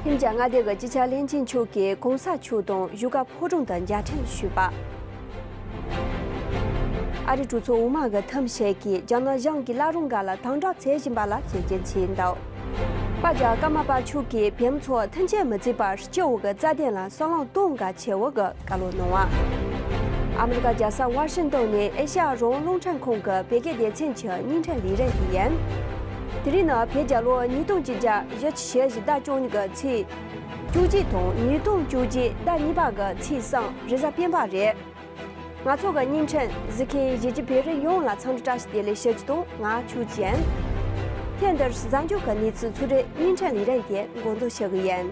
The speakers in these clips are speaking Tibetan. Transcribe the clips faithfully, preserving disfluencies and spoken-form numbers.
ཁྱིམ་བྱ་མངའ་སྡེ་གི་སྤྱི་ཁྱབ་བློན་ཆེན་མཆོག་གིས་གོང་ས་མཆོག་དང་བཞུགས་སྒར་ཕོ་བྲང་དུ་མཇལ་འཕྲད་ཞུས་པ། ཨ་རིའི་གྲོས་ཚོགས་འོག་མ་གི་ཐུམ་ཤེས་ཀྱིས་རྒྱ་ནག་གཞུང་གིས་བླ་རུང་སྒར་ལ་དམ་དྲག་བྱེད་བཞིན་པ་ལ་ཞིབ་འཇུག་བྱས་འདུག། པ་རྒྱལ་ཀརྨ་པ་མཆོག་གིས་བོད་མི་ཚོ་མཐུན་རྐྱེན་མི་བརྩི་བར་སྤྱི་འོག་གི་རྩ་དོན་ལ་བསམ་བློ་གཏོང་གལ་ཆེ་བོ་གི་བཀའ་སློབ་གནང་བ། ཨ་མི་རི་ཀ་རྒྱལ་ས་ཝ་ཤིང་ཏོན་ནས་ཨེ་ཤ་ཡ་རང་དབང་རླུང་འཕྲིན་ཁང་གི་བོད་སྐད་སྡེ་ཚན་གྱི་བརྙན་འཕྲིན་ལས་རིམ་དེ་ཡིན། དེ་རིང་ནི་བོད་རྒྱལ་ལོ་ཉིས་སྟོང་གཅིག་བརྒྱ་བཞི་བཅུ་ཞེ་བཞི་ཟླ་བཅུ་གཉིས་ཀྱི་ཚེས་བཅུ་གཅིག་དང་ཉིས་སྟོང་བཅོ་བརྒྱད་ཟླ་གཉིས་པ་གི་ཚེས་གསུམ་རེས་གཟའ་སྤེན་པ་རེད། ང་ཚོ་གི་བརྙན་འཕྲིན་གཟིགས་མཁན་གཞིས་བྱེས་བོད་རིགས་ཡོངས་ལ་འཚམས་འདྲི་བཀྲ་ཤིས་བདེ་ལེགས་ཞུ་རྒྱུ་དང་ང་ཆོས་ཅན། ཐེངས་འདིར་གཟའ་མཇུག་གི་གནས་ཚུལ་ཚུར་རེ་བརྙན་འཕྲིན་ལས་རིམ་དེ་འགོ་འཛུགས་ཞུ་གི་ཡིན།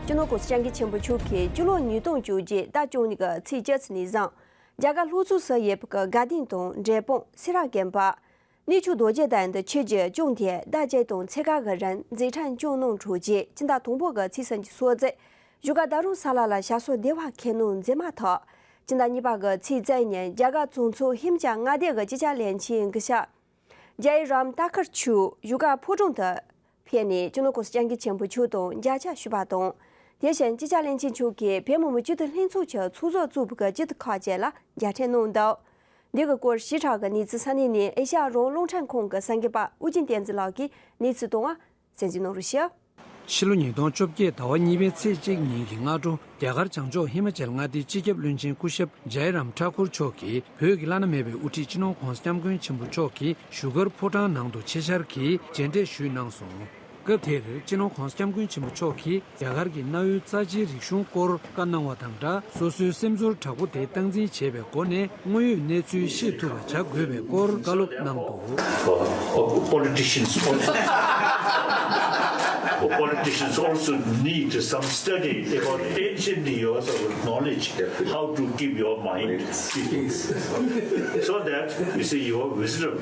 སྤྱི་ནོར་༸གོང་ས་༸སྐྱབས་མགོན་ཆེན་པོ་མཆོག་གིས་སྤྱི་ལོ་ཉིས་སྟོང་བཅོ་བརྒྱད་ཟླ་བཅུ་གཉིས་ཀྱི་ཚེས་བཅུ་ཚེས་ནས་བཟུང་རྒྱ་གར་ལྷོ་ཕྱོགས་སུ་ཡོད་པའི་དགའ་ལྡན་དང་འབྲས་སྤུངས་སེ་ར་དགོན་པ། གནས་མཆོག་རྡོ་རྗེ་གདན་དུ་ཆོས་ཀྱི་སྐྱོང་དེ་ཟླ་བརྒྱད་དང་ཕྱེད་ཀ་གི་རིང་མཛད་འཕྲིན་སྐྱོང་གནང་གྲོལ་རྗེས་སྤྱི་ཟླ་དང་པོ་གི་ཚེས་གསུམ་གྱི་སྲོག་རྩེ་བཞུགས་སྒར་རྡ་རམ་ས་ལ་ལ་ཞབས་སོར་བདེ་བར་འཁོད་གནང་མཛད་མ་ཐག་སྤྱི་ཟླ་གཉིས་པ་གི་ཚེས་བཅུ་ཉིན་རྒྱ་གར་གཙོ་མཚོན་ཧིམ་ཅཱལ་མངའ་སྡེ་གི་སྤྱི་ཁྱབ་བློན་ཆེན་སྐུ་ཞབས་ཇའི་རམ་ཏཱ་ཁར་མཆོག་བཞུགས་སྒར་ཕོ་བྲང་དུ་ཕེབས་ནས་སྤྱི་ནོར་༸གོང་ས་༸སྐྱབས་མགོན་ཆེན་པོ་མཆོག་དང་མཇལ་འཕྲད་ཞུས་པ་དང་། དེ་བཞིན་སྤྱི་ཁྱབ་བློན་ཆེན་མཆོག་གིས་བོད་མི་མང་སྤྱི་འཐུས་ལྷན་ཚོགས་ཀྱི་ཚོགས་གཙོ་གཙོས་པའི་སྤྱི་འཐུས་ཁག་ཅིག་ལ་མཇལ་འཕྲད་གནང་འདུག། འདི་གི་སྐོར་ཞིབ་ཕྲ་གི་གནས་ཚུལ་ས་གནས་ནས་ཨེ་ཤ་ཡ་རང་དབང་རླུང་འཕྲིན་ཁང་གི་གསར་འགོད་པ་ཨུ་རྒྱན་བསྟན་འཛིན་ལགས་ཀྱིས་གནས་ཚུལ་གཏོང་བ་གསན་གཟིགས་གནང་རོགས་ཞུ། ཕྱི་ལོ་ཉིས་སྟོང་བཅོ་བརྒྱད་ཟླ་བ་གཉིས་པའི་ཚེས་གཅིག་ཉིན་གྱི་སྔ་དྲོ་རྒྱ་གར་བྱང་ཕྱོགས་ཧི་མ་ཅལ་མངའ་སྡེའི་སྤྱི་ཁྱབ་བློན་ཆེན་སྐུ་ཞབས་ཇའི་རམ་ཐཱ་ཁུར་མཆོག་གིས་བོད་ཀྱི་བླ་ན་མེད་པའི་དབུ་ཁྲིད་སྤྱི་ནོར་༸གོང་ས་༸སྐྱབས་མགོན་ཆེན་པོ་མཆོག་གི་བཞུགས་སྒར་ཕོ་བྲང་ནང་དུ་ཆེད་བཅར་གྱིས་མཇལ་འཕྲད་ཞུས་གནང་སོང་། སྐབས་དེར་སྤྱི་ནོར་༸གོང་ས་༸སྐྱབས་མགོན་ཆེན་པོ་མཆོག་གིས་རྒྱ་གར་གྱི་གནའ་བོའི་རྩ་ཆེའི་རིག་གཞུང་སྐོར་བཀའ་གནང་བ་དང་སྦྲགས། སོ་སོའི་སེམས་ཚོར་དྲག་པོ་དེ་སྟངས་འཛིན་བྱེད་པའི་སྒོ་ནས་དངོས་ཡོད་གནས་ཚུལ་ཤེས་ཐུབ་པ་བྱ་དགོས་པའི་སྐོར་བཀའ་སློབ་གནང་འདུག། Uh, politicians also, politicians also need some study about ancient years of knowledge, how to keep your mind, so that, you see, your wisdom,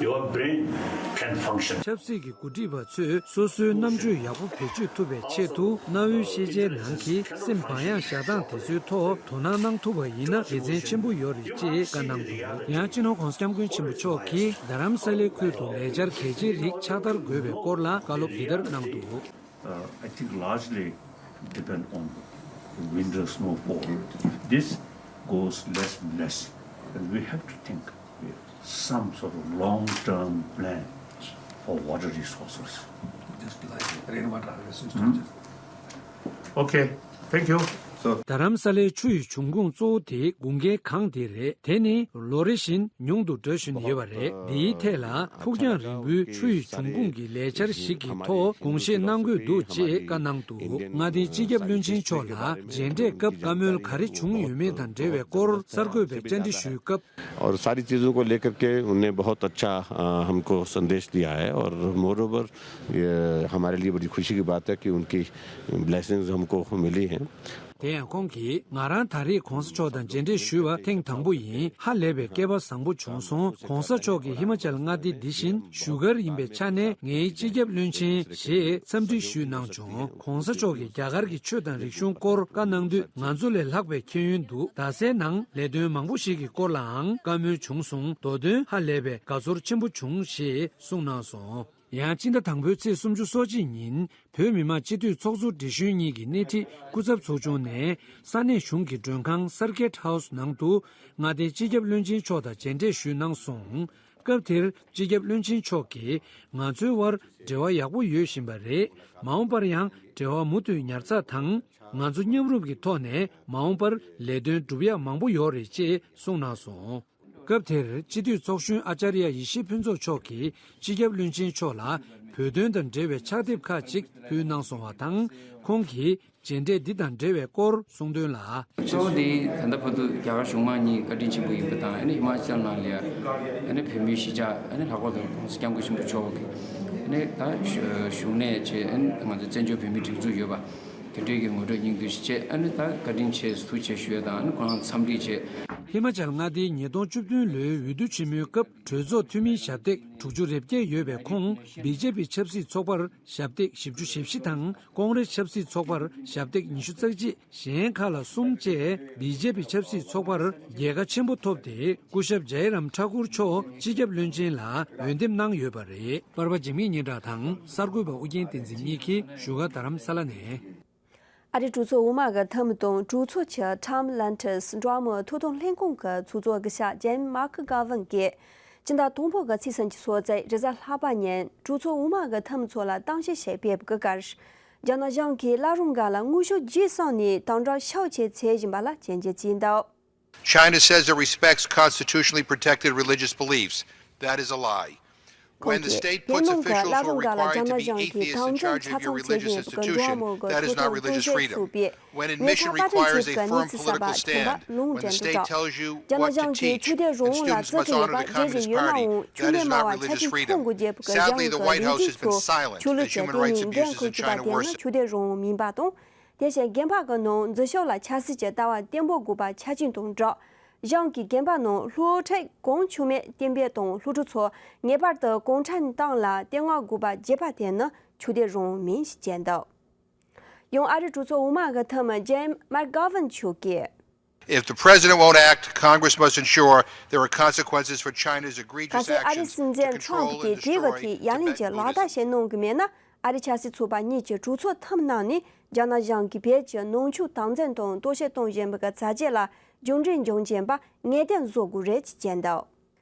your brain can function. ཆབ་སྲིད་ཀྱི་འགོ་ཁྲིད་པ་ཚོས་སོ་སོའི་རྣམ་དཔྱོད་ཡག་པོ་བེད་སྤྱོད་ཐུབ་པའི་ཆེད་དུ་གནའ་བོའི་ཤེས་བྱའི་ནང་གི་སེམས་བག་ཡངས་བཞག་སྟངས་དེ་ཚོའི་ཐོག་དོ་སྣང་གནང་ཐུབ་པ་ཡིན་ན་དགེ་མཚན་ཆེན་པོ་ཡོད་རེད་ཅེས་བཀའ་གནང་འདུག། ཡང་སྤྱི་ནོར་༸གོང་ས་༸སྐྱབས་མགོན་ཆེན་པོ་མཆོག་གིས་རྡ་རམ་ས་ལའི་ཁུལ་དུ་ལས་འཆར་གལ་ཆེའི་རིགས་ཕྱག་བསྟར་དགོས་པའི་སྐོར་ལ་བཀའ་སློབ་འདི་ལྟར་གནང་འདུག། Uh, I think largely depend on the winter snowfall. This goes less and less, and we have to think some sort of long-term plan for water resources. Just like rainwater harvesting structures. Okay, thank you. So རྡ་རམ་ས་ལའི་ཆུ་ཡི་འབྱུང་ཁུངས་གཙོ་བོ་དེ་དགུན་ཁའི་གངས་དེ་རེད། དེ་ནི་ལོ་རེ་བཞིན་ཉུང་དུ་འགྲོ་བཞིན་ཡོད་པ་རེད། འདིའི་ཐད་ལ་ཕུགས་རྒྱང་རིང་པོའི་ཆུ་ཡི་འབྱུང་ཁུངས་ཀྱི་ལས་འཆར་ཞིག་གི་ཐོག་དགོངས་བཞེས་གནང་དགོས་འདུག་ཅེས་བཀའ་གནང་འདུག། མངའ་སྡེའི་སྤྱི་ཁྱབ་བློན་ཆེན་མཆོག་ལ་མཇལ་འཕྲད་སྐབས་བཀའ་མོལ་ག་རེ་བྱུང་ཡོད་མེད་དང་འབྲེལ་བའི་སྐོར་གསར་འགོད་པས་བཅར་འདྲི་ཞུས་སྐབས། और सारी चीज़ों को लेकर के उन्होंने बहुत अच्छा, अ, हमको संदेश दिया है और मोर ओवर ये हमारे लिए बड़ी खुशी की बात है कि उनकी ब्लेसिंग्स हमको मिली हैं। དེ་ཡང་ཁོང་གིས་ང་རང་ད་རེས་གོང་ས་མཆོག་དང་མཇལ་འཕྲད་ཞུས་པ་ཐེངས་དང་པོ་ཡིན། ཧ་ལས་པའི་སྐལ་པ་བཟང་པོ་བྱུང་སོང་། གོང་ས་མཆོག་གིས་ཧི་མ་ཅལ་མངའ་སྡེ་འདི་བཞིན་བཞུགས་སྒར་ཡིན་པའི་ཆ་ནས་ངའི་སྤྱི་ཁྱབ་བློན་ཆེན་ཞེས་འཚམས་འདྲི་ཞུས་གནང་བྱུང་། གོང་ས་མཆོག་གིས་རྒྱ་གར་གྱི་ཆོས་དང་རིག་གཞུང་སྐོར་བཀའ་གནང་དུས་ང་ཚོ་ལས་ལྷག་པའི་ཤེས་ཡོན་འདུག། རྡ་སའི་ནང་ལས་དོན་མང་པོ་ཞིག་གི་སྐོར་ལའང་བཀའ་མོལ་བྱུང་སོང་། མདོ་དོན་ཧ་ལས་པའི་དགའ་ཚོར་ཆེན་པོ་བྱུང་ཞེས་གསུངས་གནང་སོང་། ཡང་སྤྱི་ཟླ་དང་པོའི་ཚེས་སུམ་ཅུ་སོ་གཅིག་ཉིན་བོད་མི་མང་སྤྱི་འཐུས་ཚོགས་གཙོ་སྦྲེལ་གཞུང་གཉིས་ཀྱི་སྣེ་ཁྲིད་སྐུ་ཚབ་ཚོགས་ཆུང་ནས་ས་གནས་གཞུང་གི་མགྲོན་ཁང་Circuit House་ནང་དུ་མངའ་སྡེའི་སྤྱི་ཁྱབ་བློན་ཆེན་མཆོག་དང་མཇལ་འཕྲད་ཞུས་གནང་སོང་། སྐབས་དེར་སྤྱི་ཁྱབ་བློན་ཆེན་མཆོག་གིས་ང་ཚོའི་དབར་འབྲེལ་བ་ཡག་པོ་ཡོད་བཞིན་པ་རེད། མ་འོངས་པར་ཡང་འབྲེལ་བ་མུ་མཐུད་ཉར་ཚགས་དང་། ང་ཚོ་མཉམ་རུབ་ཀྱི་ཐོག་ནས་མ་འོངས་པར་ལས་དོན་སྒྲུབ་ཡག་མང་པོ་ཡོད་རེད་ཅེས་གསུངས་གནང་སོང་། སྐབས་དེར་སྤྱི་འཐུས་ཚོགས་གཞོན་ཨ་ཅཱརྱ་ཡེ་ཤེས་ཕུན་ཚོགས་མཆོག་གིས་སྤྱི་ཁྱབ་བློན་ཆེན་མཆོག་ལ་བོད་དོན་དང་འབྲེལ་བའི་ཕྱག་དེབ་ཁག་ཅིག་ཕུལ་གནང་སོང་བ་དང་། ཁོང་གིས་མཇལ་འཕྲད་འདི་དང་འབྲེལ་བའི་སྐོར་གསུངས་དོན་ལ། གཙོ་བོ་དེ་ད་ལྟ་བར་དུ་རྒྱ་གར་གཞུང་མང་གཉིས་བཀའ་དྲིན་ཆེན་པོ་ཡིན་པ་དང་། ཨ་ནི་ཧི་མ་ཅལ་ནང་ལ་ཡ་ཨ་ནི་བོད་མིའི་གཞིས་ཆགས་ཨ་ནི་ལྷག་པར་དུ་༸གོང་ས་༸སྐྱབས་མགོན་ཆེན་པོ་མཆོག་གིས་ཨ་ནི་ད་གཞུང་ནས་བྱས། ཨ་ནི་ང་ཚོ་བཙན་བྱོལ་བོད་མིའི་སྒྲིག་འཛུགས་ཡོད་པ། དེ་འདྲའི་གི་ངོ་སྤྲོད་སྙིང་བསྡུས་ཤིག་བྱས། ཨ་ནི་ད་བཀའ་དྲིན་ཆེ་ཐུགས་རྗེ་ཆེ་ཞུ་ཡ་དང་། ཨ་ནི་ཁོ་རང་འཚམས་འདྲི་བྱས། ཧི་མ་ཅལ་མངའ་སྡེའི་ཉིས་སྟོང་བཅུ་བདུན་ལོའི་འོས་བསྡུ་ཆེན་མོའི་སྐབས་གྲོས་ཚོགས་འཐུས་མིའི་ཞབས་སྟེགས་དྲུག་ཅུ་རེ་བརྒྱད་ཡོད་པའི་ཁོངས་བི་ཇེ་པི་ཆབ་སྲིད་ཚོགས་པར་ཞབས་སྟེགས་བཞི་བཅུ་ཞེ་བཞི་དང་ཀོང་རེས་ཆབ་སྲིད་ཚོགས་པར་ཞབས་སྟེགས་ཉི་ཤུ་རྩ་གཅིག་གཞན་ཁག་ལ་གསུམ་བཅས་བི་ཇེ་པི་ཆབ་སྲིད་ཚོགས་པར་རྒྱལ་ཁ་ཆེན་པོ་ཐོབ་སྟེ་སྐུ་ཞབས་ཇའི་རམ་ཁྲ་ཀུར་མཆོག་སྤྱི་ཁྱབ་བློན་ཆེན་ལ་འོས་འདེམས་གནང་ཡོད་པ་རེད། པར་པ་འཇིགས་མེད་སྙན་གྲགས་དང་གསར་འགོད་པ་ཨུ་རྒྱན་བསྟན་འཛིན་གཉིས་ཀྱིས་བཞུགས་སྒར་རྡ་རམ་ས་ལ་ནས། ཨ་རིའི་གྲོས་ཚོགས་འོག་མ་གི་འཐུས་མི་དང་གྲོས་ཚོགས་ཀྱི་ཊམ་ལན་ཊིས་འགྲོ་བ་མིའི་ཐོབ་ཐང་ལྷན་ཁང་གི་ཚོགས་གཙོ་སྐུ་ཞབས་ཇེམ་མཱ་ཀི་གྷ་ཝིན་གྱིས་སྤྱི་ཟླ་དང་པོ་གི་ཚེས་སུམ་ཅུ་སོ་གཅིག་རེས་གཟའ་ལྷག་པ་ཉིན་གྲོས་ཚོགས་འོག་མ་གི་འཐུས་མི་ཚོ་ལ་གཏམ་བཤད་ཞིག་སྤེལ་བའི་སྐབས། རྒྱ་ནག་གཞུང་གིས་བླ་རུང་སྒར་ལ་དངོས་ཤུགས་རྒྱས་བསྲིངས་ནས་དམ་དྲག་ཤུགས་ཆེ་བྱེད་བཞིན་པ་ལ་སྐྱོན་བརྗོད་བྱས་འདུག China says it respects constitutionally protected religious beliefs. That is a lie. When the state puts officials who are required to be atheists in charge of your religious institution, that is not religious freedom. When admission requires a firm political stand, when the state tells you what to teach, and students must honor the Communist Party, that is not religious freedom. Sadly, the White House has been silent as human rights abuses in China worsen. དེ་བཞིན་རྒན་པ་གི་ནང་འཛུལ་ཞུགས་ལ་ཆབ་སྲིད་ཀྱི་ལྟ་བ་བརྟན་པོ་དགོས་པ་ཆ་རྐྱེན་དང་སྦྲགས། གཞུང་གིས་རྒན་པ་ནང་སློབ་ཁྲིད་གང་བྱུང་མེད་གཏན་འབེབས་དང་སློབ་ཕྲུག་ཚོ་ངེས་པར་དུ་གུང་ཁྲན་ཏང་ལ་བསྟོད་བསྔགས་དགོས་པ་བརྗོད་པ་དེ་ནི་ཆོས་དད་རང་མིན་ཞེས་བརྗོད་འདུག་ཡང་ཨ་རིའི་གྲོས་ཚོགས་འོག་མ་གི་འཐུས་མི་ཇེམ་མཱག་གྷ་ཝིན་མཆོག་གིས། If the president won't act, Congress must ensure there are consequences for China's གལ egregious སྲིད་ཨ་རིའི་actions སྲིད་to འཛིན་ཁྲོམ་control and ཕུ་དེ་དེ་གི་destroy ཐད་ཡང་ལན་Tibetan གྱི་ལག་བསྟར་Buddhism. བྱེད་གནང་གི་མེད་ན། ཨ་རི་ཆབ་སྲིད་ཚོགས་པ་གཉིས་ཀྱི་གྲོས་ཚོགས་འཐུས་མི་རྣམས་ནས་རྒྱ་ནག་གཞུང་གིས་བོད་ཀྱི་ནང་ཆོས་དམ་འཛིན་དང་གཏོར་བཤིག་གཏོང་བཞིན་པའི་ཚ་རྒྱས་ལ་རྒྱུན་འབྲས་འབྱུང་ཆེན་པ་ངེས་གཏན་བཟོ་དགོས་རེད་ཅེས་བརྗོད་འདུག་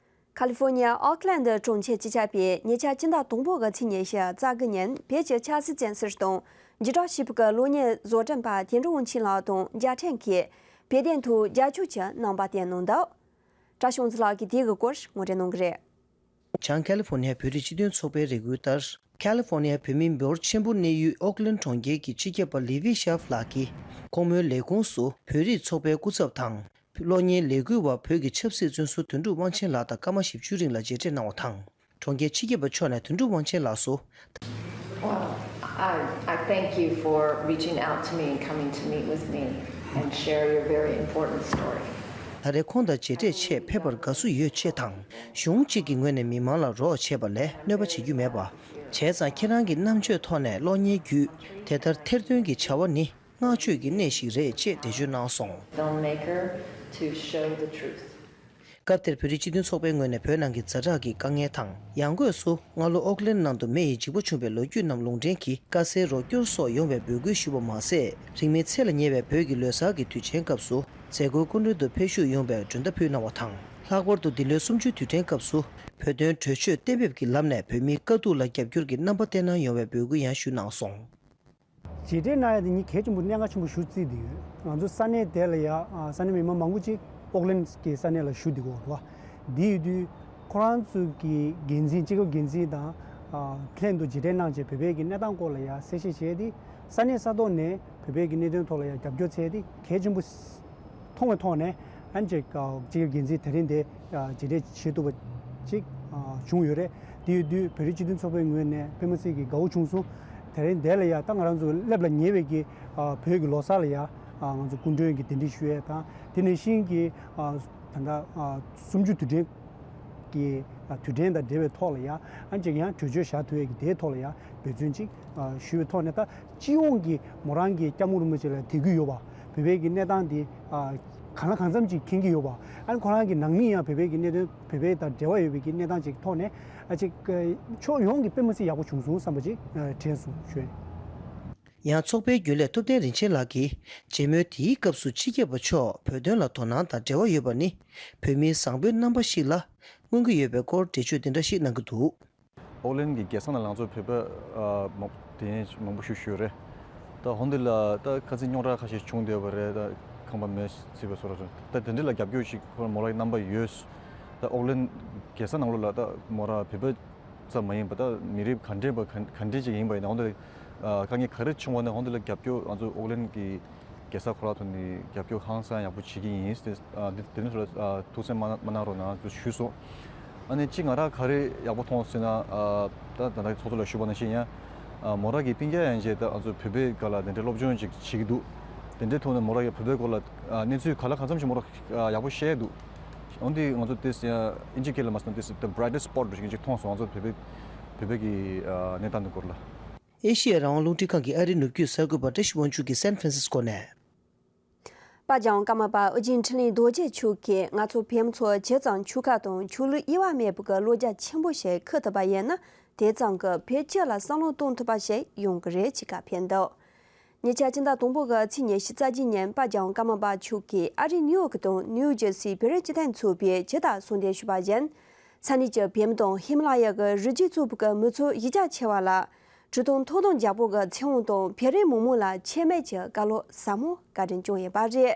ཁ་ལི་ཧྥོ་ནི་ཡ་ཨོག་ལན་ཌི་གྲོང་ཁྱེར་སྤྱི་ཁྱབ་པས་ཉེ་ཆར་སྤྱི་ཟླ་དང་པོ་གི་ཚེས་ཉི་ཤུ་རྩ་དགུ་ཉིན་བོད་ཀྱི་ཆབ་སྲིད་བཙོན་ཟུར་དང་འཇིགས་སྐྲག་ཞེས་པའི་གློག་བརྙན་བཟོ་སྐྲུན་པ་དོན་གྲུབ་དབང་ཆེན་ལགས་དང་མཇལ་འཕྲད་ཀྱིས་བོད་དོན་ཐོག་རྒྱབ་སྐྱོར་གྱི་རྣམ་པ་བསྟན་གནང་འདུག་བཀྲ་ཤིས་དབང་འཛིན་ལགས་ཀྱིས་དེ་གི་སྐོར་ངོ་སྤྲོད་གནང་གི་རེད། བྱང་ཁ་ལི་ཧྥོ་ནི་ཡ་བོད་རིགས་སྤྱི་མཐུན་ཚོགས་པའི་རེ་སྐུལ་ལྟར། ཁ་ལི་ཧྥོ་ནི་ཡ་བོད་མིའི་འབྱོར་ཆེན་པོ་གནས་ཡུལ་ཨོག་ལན་གྲོང་ཁྱེར་གྱི་སྤྱི་ཁྱབ་པ་ལི་ཝི་ཤཱབ་ལགས་ཀྱིས་ཁོང་མོའི་ལས་ཁུངས་སུ་བོད་རིགས་ཚོགས་པའི་སྐུ་ཚབ་དང་། གློག་བརྙན་ལས་འགུལ་བ་བོད་ཀྱི་ཆབ་སྲིད་བཙོན་ཟུར་དོན་གྲུབ་དབང་ཆེན་ལགས་དང་སྐར་མ་བཞི་བཅུ་རིང་ལ་མཇལ་འཕྲད་གནང་བ་དང་། གྲོང་ཁྱེར་སྤྱི་ཁྱབ་པ་མཆོག་ནས་དོན་གྲུབ་དབང་ཆེན་ལགས་སུ། Well, I, I thank you for reaching out to me and coming to meet with me and share your very important story. ད་རེས་ཁོང་དང་མཇལ་འཕྲད་ཆེད་ཕེབས་པར་དགའ་བསུ་ཡོད་ཅེས་དང་། གཞུང་གཅིག་གི་ངོས་ནས་མི་མང་ལ་རོགས་བྱས་པ་ལས་གནོད་པ་བྱེད་རྒྱུ་མེད་པ། བྱས་ཙང་ཁྱེད་རང་གི་རྣམ་དཔྱོད་ཐོག་ནས་གློག་བརྙན་བརྒྱུད་དེ་ལྟར་ཐེར་འདོན་གྱི་བྱ་བ་ནི་བསྔགས་བརྗོད་ཀྱི་གནས་ཤིག་རེད་ཅེས་འགྲེལ་བརྗོད་གནང་སོང་། Filmmaker to show the truth. སྐབས་དེར་བོད་རིགས་སྤྱི་མཐུན་ཚོགས་པའི་ངོས་ནས་བོད་ནང་གི་ཛ་དྲག་གི་དཀའ་ངལ་དང་། ཡང་སྒོས་སུ་སྔ་ལོ་ཨོག་ལན་ནང་དུ་མེ་ཡིས་འཇིགས་པ་བྱུང་བའི་ལོ་རྒྱུས་རྣམས་ལུང་འདྲེན་གྱིས་དཀའ་སེལ་རོགས་སྐྱོར་སོགས་ཡོང་བའི་འབོད་སྐུལ་ཞུས་པ་མ་ཟད། རིང་མིན་ཚེས་ལ་ཉེ་བའི་བོད་ཀྱི་ལོ་གསར་གྱི་དུས་ཆེན་སྐབས་སུ་མཛད་སྒོའི་སྐུ་མགྲོན་དུ་ཕེབས་ཞུགས་ཡོང་བའི་མགྲོན་བརྡ་ཕུལ་གནང་བ་དང་། ལྷག་པར་དུ་འདི་ལོའི་གསུམ་བཅུའི་དུས་དྲན་སྐབས་སུ་བོད་དོན་གྲོས་ཆོད་གཏན་འབེབས་ཀྱི་ལམ་ནས་བོད་མིའི་དཀའ་སྡུག་ལ་རྒྱབ་སྐྱོར་གྱི་རྣམ་པ་བསྟན་གནང་ཡོང་བའི་འབོད་སྐུལ་ཡང་ཞུས་གནང་སོང་། རྗེས་དྲན་གནང་ཡ་དེ་ཉིད་གལ་ཆེན་པོ་གནད་འགག་ཆེན་པོ་ཞིག་བརྩིས་བསྡད་ཡོད། ང་ཚོ་ས་གནས་དེ་ལ་ཡ་ས་གནས་མི་མང་མང་པོ་ཅིག་ཨོག་ལན་གྱི་ས་གནས་ལ་བཞུགས་བསྡད་ཡོད་རེད་བ། དེ་ཡོད་དུས་ཁོ་རང་ཚོ་གི་འགན་འཛིན་སྤྱི་ཁྱབ་འགན་འཛིན་དང་ལྷན་དུ་རྗེས་དྲན་གནང་བྱས་བོད་པའི་གི་གནས་སྟངས་སྐོར་ལ་ཡ་གསལ་བཤད་བྱས་ཏེ་ས་གནས་ས་ཐོག་ནས་བོད་པའི་གི་གནད་དོན་ཐོག་ལ་ཡ་རྒྱབ་སྐྱོར་བྱས་ཏེ་གལ་ཆེན་པོ་མཐོང་བའི་ཐོག་ནས་ཨ་ནི་ཅིག་སྤྱི་ཁྱབ་འགན་འཛིན་དེ་རིང་དེ་མཇལ་འཕྲད་བྱེད་ཐུབ་པ་ཅིག་བྱུང་ཡོད་རེད། དེ་ཡོད་དུས་བོད་རིགས་སྤྱི་མཐུན་ཚོགས་པའི་ངོས་ནས་དཔེ་མི་སྲིད་ཀྱི་དགའ་བོ་བྱུང་སོང་། དེ་རིང་དེ་ལ་ཡ་ད་ང་རང་ཚོ་སླེབས་ལ་ཉེ་བའི་གི་བོད་ཀྱི་ལོ་གསར་ལ་ཡ་ང་ཚོ་སྐུ་མགྲོན་གྱི་གདན་འདྲེན་ཞུ་ཡས་དང་དེ་ནང་བཞིན་གྱི་ད་ལྟ་གསུམ་བཅུ་དུས་དྲན་གྱི་དུས་དྲན་དང་འབྲེལ་བའི་ཐོག་ལ་ཡ་ཨ་ཅིག་ཡང་གྲོས་ཆོད་བཞག་ཐུབ་ཡས་ཀྱི་དེའི་ཐོག་ལ་ཡ་འབད་བརྩོན་ཅིག་ཞུ་བའི་ཐོག་ནས་ད། སྤྱི་ཡོངས་ཀྱི་མོ་རང་གི་སྐྱབས་མགོན་རིན་པོ་ཆེ་ལ་དད་གུས་ཡོད་པ། བོད་པའི་གི་གནས་སྟངས་འདི་གང་ལ་གང་འཚམ་ཅིག་མཁྱེན་གྱི་ཡོད་པ། ཨ་ནི་ཁོ་རང་གི་ནང་མི་ཡང་བོད་པའི་གི་གནད་དོན་བོད་པའི་དང་འབྲེལ་བ་ཡོད་པའི་གི་གནས་སྟངས་ཅིག་ཐོག་ནས་ཨ་ཅིག་ཕྱོགས་ཡོངས་ཀྱི་དཔེ་མི་སྲིད་ཡག་པོ་བྱུང་སོང་བསམ་པ་ཅིག་དྲན་སོང་ཞུ། ཡང་ཚོགས་པའི་རྒྱུན་ལས་ཐུབ་བསྟན་རིན་ཆེན་ལགས་ཀྱིས་མཇལ་མོལ་དེའི་སྐབས་སུ་སྤྱི་ཁྱབ་པ་མཆོག་བོད་དོན་ལ་དོ་སྣང་དང་འབྲེལ་བ་ཡོད་པ་ནི་བོད་མིའི་བཟང་པོའི་རྣམ་པ་ཞིག་ལ་མངོན་གྱི་ཡོད་པའི་སྐོར་འགྲེལ་བརྗོད་འདི་འདྲ་ཞིག་གནང་གི་འདུག་ཨོག་ལན་གྱི་རྒྱལ་ས་ནང་ལ་ང་ཚོ་བོད་པ་ཨ་མང་དེ་མང་པོ་ཞིག་བཞུགས་ཡོད་རེད། ད་འོ་འདི་ལ་ད་ཁ་སང་རྙོག་དྲ་ཁ་ཤས་བྱུང་བསྡད་པ་རེད། ད་ཁང་པ་མེ་ཚིག་པ་སོགས་རེད། ད་དེ་འདྲ་ལ་རྒྱབ་སྐྱོར་ཞིག་ཁོ་རང་མོ་རང་གི་རྣམ་པ་ཡོད། ད་ཨོག་ལན་རྒྱལ་ས་ནང་ལོགས་ལ་ད་མོ་རང་བོད་པ་ཙམ་མ་ཡིན་པ་ད་མི་རིགས་ག་འདྲས་པ་ག་ག་འདྲས་ཅིག་ཡིན་པ་ཡིན་ན་འོ་འདི་ལ་ཨ་དཀའ་ངལ་ག་རེ་བྱུང་བ་ན་འོ་འདི་ལ་རྒྱབ་སྐྱོར་ང་ཚོ་ཨོག་ལན་གྱི་རྒྱལ་ས་ཁོ་རང་ཐོག་ནས་རྒྱབ་སྐྱོར་ཧང་སང་ཡག་པོ་བྱེད་ཀྱི་ཡིན། དེ་ཨ་འདི་དེ་ནི་ཚོ་ལ་ཨ་ཐུགས་སེམས་མ་མ་གནང་རོགས་གནང་ཞུས་སོང་། ཨ་ནི་གཅིག་ང་རང་ག་རེ་ཡག་པོ་མཐོང་སོང་ཟེར་ན་ཨ་ད་ད་ལྟ་ཚོགས་གཙོ་ལ་ཞུས་པ་ནང་བཞིན་ཡང་ཨ་མོ་རང་གི་སྤུན་ཀྱག་ཡན་ཆད་ད་ང་ཚོ་བོད་པའི་སྒང་ལ་དེ་འདྲའི་སློབ་སྦྱོང་ཅིག་བྱེད་ཀྱི་འདུག་དེ་འདྲའི་ཐོག་ནས་མོ་རང་གིས་བོད་པའི་སྐོར་ལ་ཨ་གནས་ཚུལ་ག་ལ་གང་འཚམ་ཞིག་མོ་རང་ཨ་ཡག་པོ་ཤེས་འདུག་འོན་ཏེ་ང་ཚོ་དེ་ཨ་ཨིན་ཇི་སྐད་ལ་མ་སོང་དེ་the brightest spot་འདྲ་ཞིག་ཅིག་མཐོང་སོང་། ང་ཚོ་བོད་པའི་བོད་པའི་གི་ཨ་གནས་སྟངས་དེ་སྐོར་ལ། ཨེ་ཤི་ཡ་རང་དབང་རླུང་འཕྲིན་ཁང་གི་ཨ་རིའི་ནུབ་རྒྱུད་གསར་འགོད་པ་བཀྲ་ཤིས་དབང་ཕྱུག་གིས་སན་ཧྥ་རན་སིས་ཀོ་ནས། པ་བྱང་ཀརྨ་པ་ཨོ་རྒྱན་འཕྲིན་ལས་རྡོ་རྗེ་མཆོག་གིས་ང་ཚོ་བོད་མི་ཚོ་ཇི་ཙམ་ཆོལ་ཁ་དང་ཆོས་ལུགས་དབྱེ་བ་མེད་པ་གི་བློ་རྒྱ་ཆེན་པོ་ཞིག་འཁུར་ཐུབ་པ་ཡིན་ན། དེ་ཙམ་གྱིས་བོད་སྤྱི་ལ་བསམ་བློ་གཏོང་ཐུབ་པ་ཞིག་ཡོང་གི་རེད་ཅེས་བཀའ་ཕེབས་འདུག་ཉེ་ཆར་སྤྱི་ཟླ་དང་པོ་གི་ཚེས་ཉི་ཤུ་རྩ་གཅིག་ཉིན་པ་བྱང་ཀརྨ་པ་མཆོག་གིས་ཨ་རིའི་ནིའུ་ཡོག་དང་ནིའུ་ཇར་སིའི་བོད་རིགས་སྤྱི་མཐུན་ཚོགས་པས་ཇི་ལྟར་གསུང་དོན་ཞུས་པ་བཞིན། ས་གནས་ཀྱི་བོད་མི་དང་ཧི་མ་ལ་ཡ་གི་རི་རྒྱུད་གཙོ་བོ་གི་མི་ཚོགས་གཞི་རྒྱ་ཆེ་བ་ལ། གྲོས་དོན་ཐོག་དང་རྒྱལ་པོ་གི་ཚེ་དབང་དང་བོད་རིགས་མི་མང་ལ་ཆེད་མེད་ཀྱི་བཀའ་སློབ་ཟབ་མོ་བཀའ་དྲིན་བསྐྱངས་ཡོད་པ་རེད།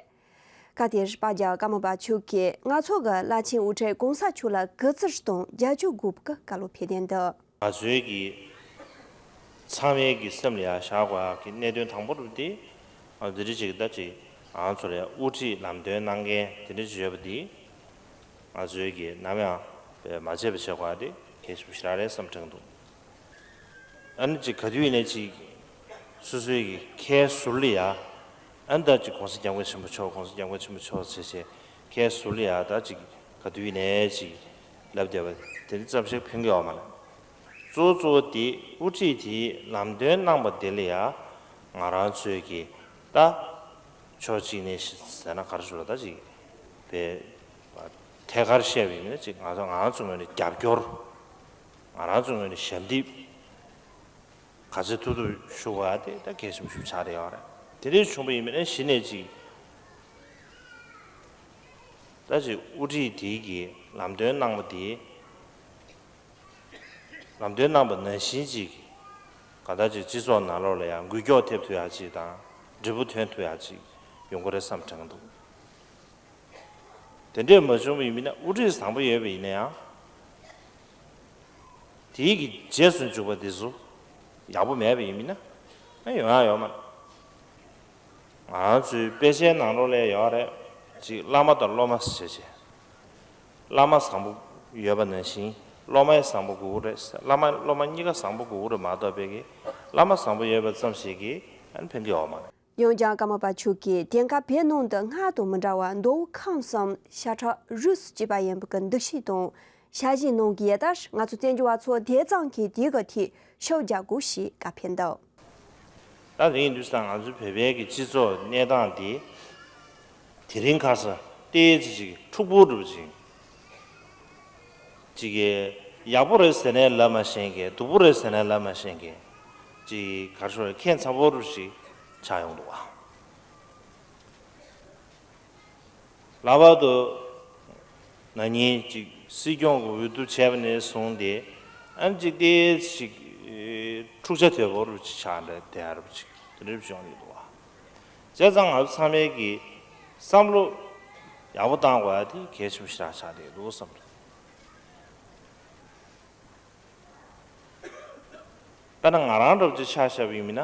སྐབས་དེར་པ་བྱང་ཀརྨ་པ་མཆོག་གིས་ང་ཚོ་གི་བླ་ཆེན་དབུ་ཁྲིད་གོང་ས་མཆོག་ལ་གུས་བརྩི་དང་རྒྱབ་སྐྱོར་དགོས་པ་གི་བཀའ་སློབ་ཕེབས་དོན་དུ། ང་ཚོའི་གི་ཚང་མའི་གི་སེམས་ལ་ཡང་བཞག་དགོས་ཡག་གི་གནད་དོན་དང་པོ་རུ་དེ་ང་འདི་འདྲ་ཅིག་ད་ཅིག་ང་ཚོ་ལ་ཡང་དབུ་ཁྲིད་ལམ་སྟོན་གནང་མཁན་དེ་འདྲ་ཅིག་ཡོད་པ་འདི་ང་ཚོའི་གི་ནམ་ཡང་མ་བརྗེད་པ་བྱེད་དགོས་ཡག་དེ་གལ་ཆེན་པོ་ཞེ་དྲག་རེད་བསམ་དྲན་འདུག་ཨ་ནི་ཅིག་ག་དུས་ཡིན་ནའི་ཅིག་སོ་སོའི་གི་ཁའི་ཟུར་ལ་ཡ། ཨ་ནི་ད་ཅིག་གོང་ས་སྐྱབས་མགོན་ཆེན་པོ་མཆོག་གོང་ས་སྐྱབས་མགོན་ཆེན་པོ་མཆོག་ཟེར་བྱས་ཁའི་ཟུར་ལ་ཡ་ད་ཅིག་ག་དུས་ཡིན་ནའི་ཅིག་ལབ་བསྡད་པ་དེ་འདྲ་ཙམ་ཞིག་ཕན་གི་ཡོད་མ་རེད། གཙོ་བོ་གཙོ་བོ་དེ་དབུ་ཁྲིད་དེས་ལམ་སྟོན་གནང་པ་དེ་ལ་ཡ་ང་རང་ཚོའི་གི་ད་ཕྱོགས་གཅིག་ནས་ཟེར་ན་ག་རེ་ཞུ་ལ་ད་ཅིག་པའི་ཐད་ཀར་བཤད་པ་ཡིན་ན་ཅིག་ང་ཚོ་ང་རང་ཚོའི་ངོས་ནས་རྒྱབ་སྐྱོར། ང་རང་ཚོའི་ངོས་ནས་ཞབས་འདེགས་ག་ཚོད་ཐུབ་ཐུབ་ཞུ་དགོས་ཡག་དེ་ད་གལ་ཆེན་པོ་ཞིག་ཆགས་བསྡད་ཡོད་རེད། དེ་འདྲ་བྱུང་བ་ཡིན་པ་ན་གཞི་ནས་ཅིག་ད་ཅིག་དབུ་ཁྲིད་དེའི་གི་ལམ་སྟོན་གནང་བ་དེ། ལམ་སྟོན་གནང་པ་ནང་བཞིན་ཅིག་ག་ད་ཅིག་སྤྱི་ཚོགས་ནང་ལོགས་ལ་ཡང་འགུལ་སྐྱོད་ཐེབས་ཐུབ་ཡག་ཅིག་དང་འབྲས་བུ་ཐོན་ཐུབ་ཡག་ཅིག་ཡོང་གི་རེད་བསམ་དྲན་གྱི་འདུག་དེ་འདྲས་མ་བྱུང་བ་ཡིན་ན་དབུ་ཁྲིད་བཟང་པོ་ཡོད་པ་ཡིན་ན་ཡང་། དེའི་གི་རྗེས་སུ་འཇུག་པ་འདི་ཚོ་ཡག་པོ་མེད་པ་ཡིན་ན་ཨ་ཡོང་ཡག་ཡོད་མ་རེད། ང་རང་ཚོའི་དཔེ་ཆའི་ནང་ལོགས་ལ་ཡོད་རེད། ཅིག་བླ་མ་དང་སློབ་མ་ཟེར་བྱས། བླ་མ་བཟང་པོ་ཡོད་པ་ནང་བཞིན་སློབ་མ་ཡང་བཟང་པོ་དགོས་ཀྱི་རེད། བླ་མ་སློབ་མ་གཉིས་ཀ་བཟང་པོ་དགོས་ཀྱི་རེད་མ་གཏོགས་པའི་གི་བླ་མ་བཟང་པོ་ཡོད་པ་ཙམ་ཞིག་གིས་ཨ་ནི་ཕན་གྱི་ཡོད་མ་རེད། ཡང་བྱང་ཀརྨ་པ་མཆོག་གིས་དེང་སྐབས་བོད་ནང་དུ་སྔར་དང་མི་འདྲ་བར་མདོ་དབུས་ཁམས་གསུམ་ཤ་ཁྲག་རུས་སུ་གཅིག་པ་ཡིན་པའི་གི་འདུ་ཤེས་དང་ཞལ་བཞེས་གནང་གི་ཡོད་ལྟར། ང་ཚོ་བཙན་བྱོལ་བ་ཚོ་དེ་ཙམ་གྱིས་དེའི་གི་ཐད་ཤུགས་རྒྱག་དགོས་ཞེས་བཀའ་ཕེབས་འདུག་ད་དེ་ཡིན་དུས་ཙང་ང་ཚོའི་བོད་པའི་གི་སྤྱི་ཚོགས་གནས་སྟངས་དེ་དེ་རིང་ཁ་སང་ཏོག་ཙམ་ཅིག་འཁྲུག་པོ་འགྲོ་ཅིང་། ཅིག་གིས་ཡག་པོ་རེད་ཟེར་ནའི་ལབ་མ་ཤེས་མཁན། སྡུག་པོ་རེད་ཟེར་ནའི་ལབ་མ་ཤེས་མཁན། ཅིག་ག་རེ་ཞུ་རེད། ཁྱད་མཚར་པོ་རུ་ཞིག་ཆགས་ཡོང་འདུག་བ། ལྷག་པར་དུ་ན་ནིང་ཅིག་སྲིད་སྐྱོང་གི་འོས་བསྡུ་བྱས་པ་ནས་བཟུང་སྟེ་ཨ་ནི་ཅིག་ཏོག་ཙམ་ཅིག་འཁྲུག་ཆ་དོད་པོ་རུ་ཅིག་ཆགས་འདྲ་དེ་ཨ་རུ་ཅིག་དེ་འདྲ་བྱུང་ཡོད་འདུག་བ། བྱས་ཙང་ང་ཚོ་ཚང་མས་ཀྱི་བསམ་བློ་ཡག་པོ་བཏང་དགོས་ཡ་དེ་གལ་ཆེན་པོ་ཞེ་དྲག་ཆགས་བསྡད་འདུག་བསམ་རེད། དཔེར་ན་ང་རང་འདྲ་པོ་ཅིག་ཆ་བཞག་པ་ཡིན་ན་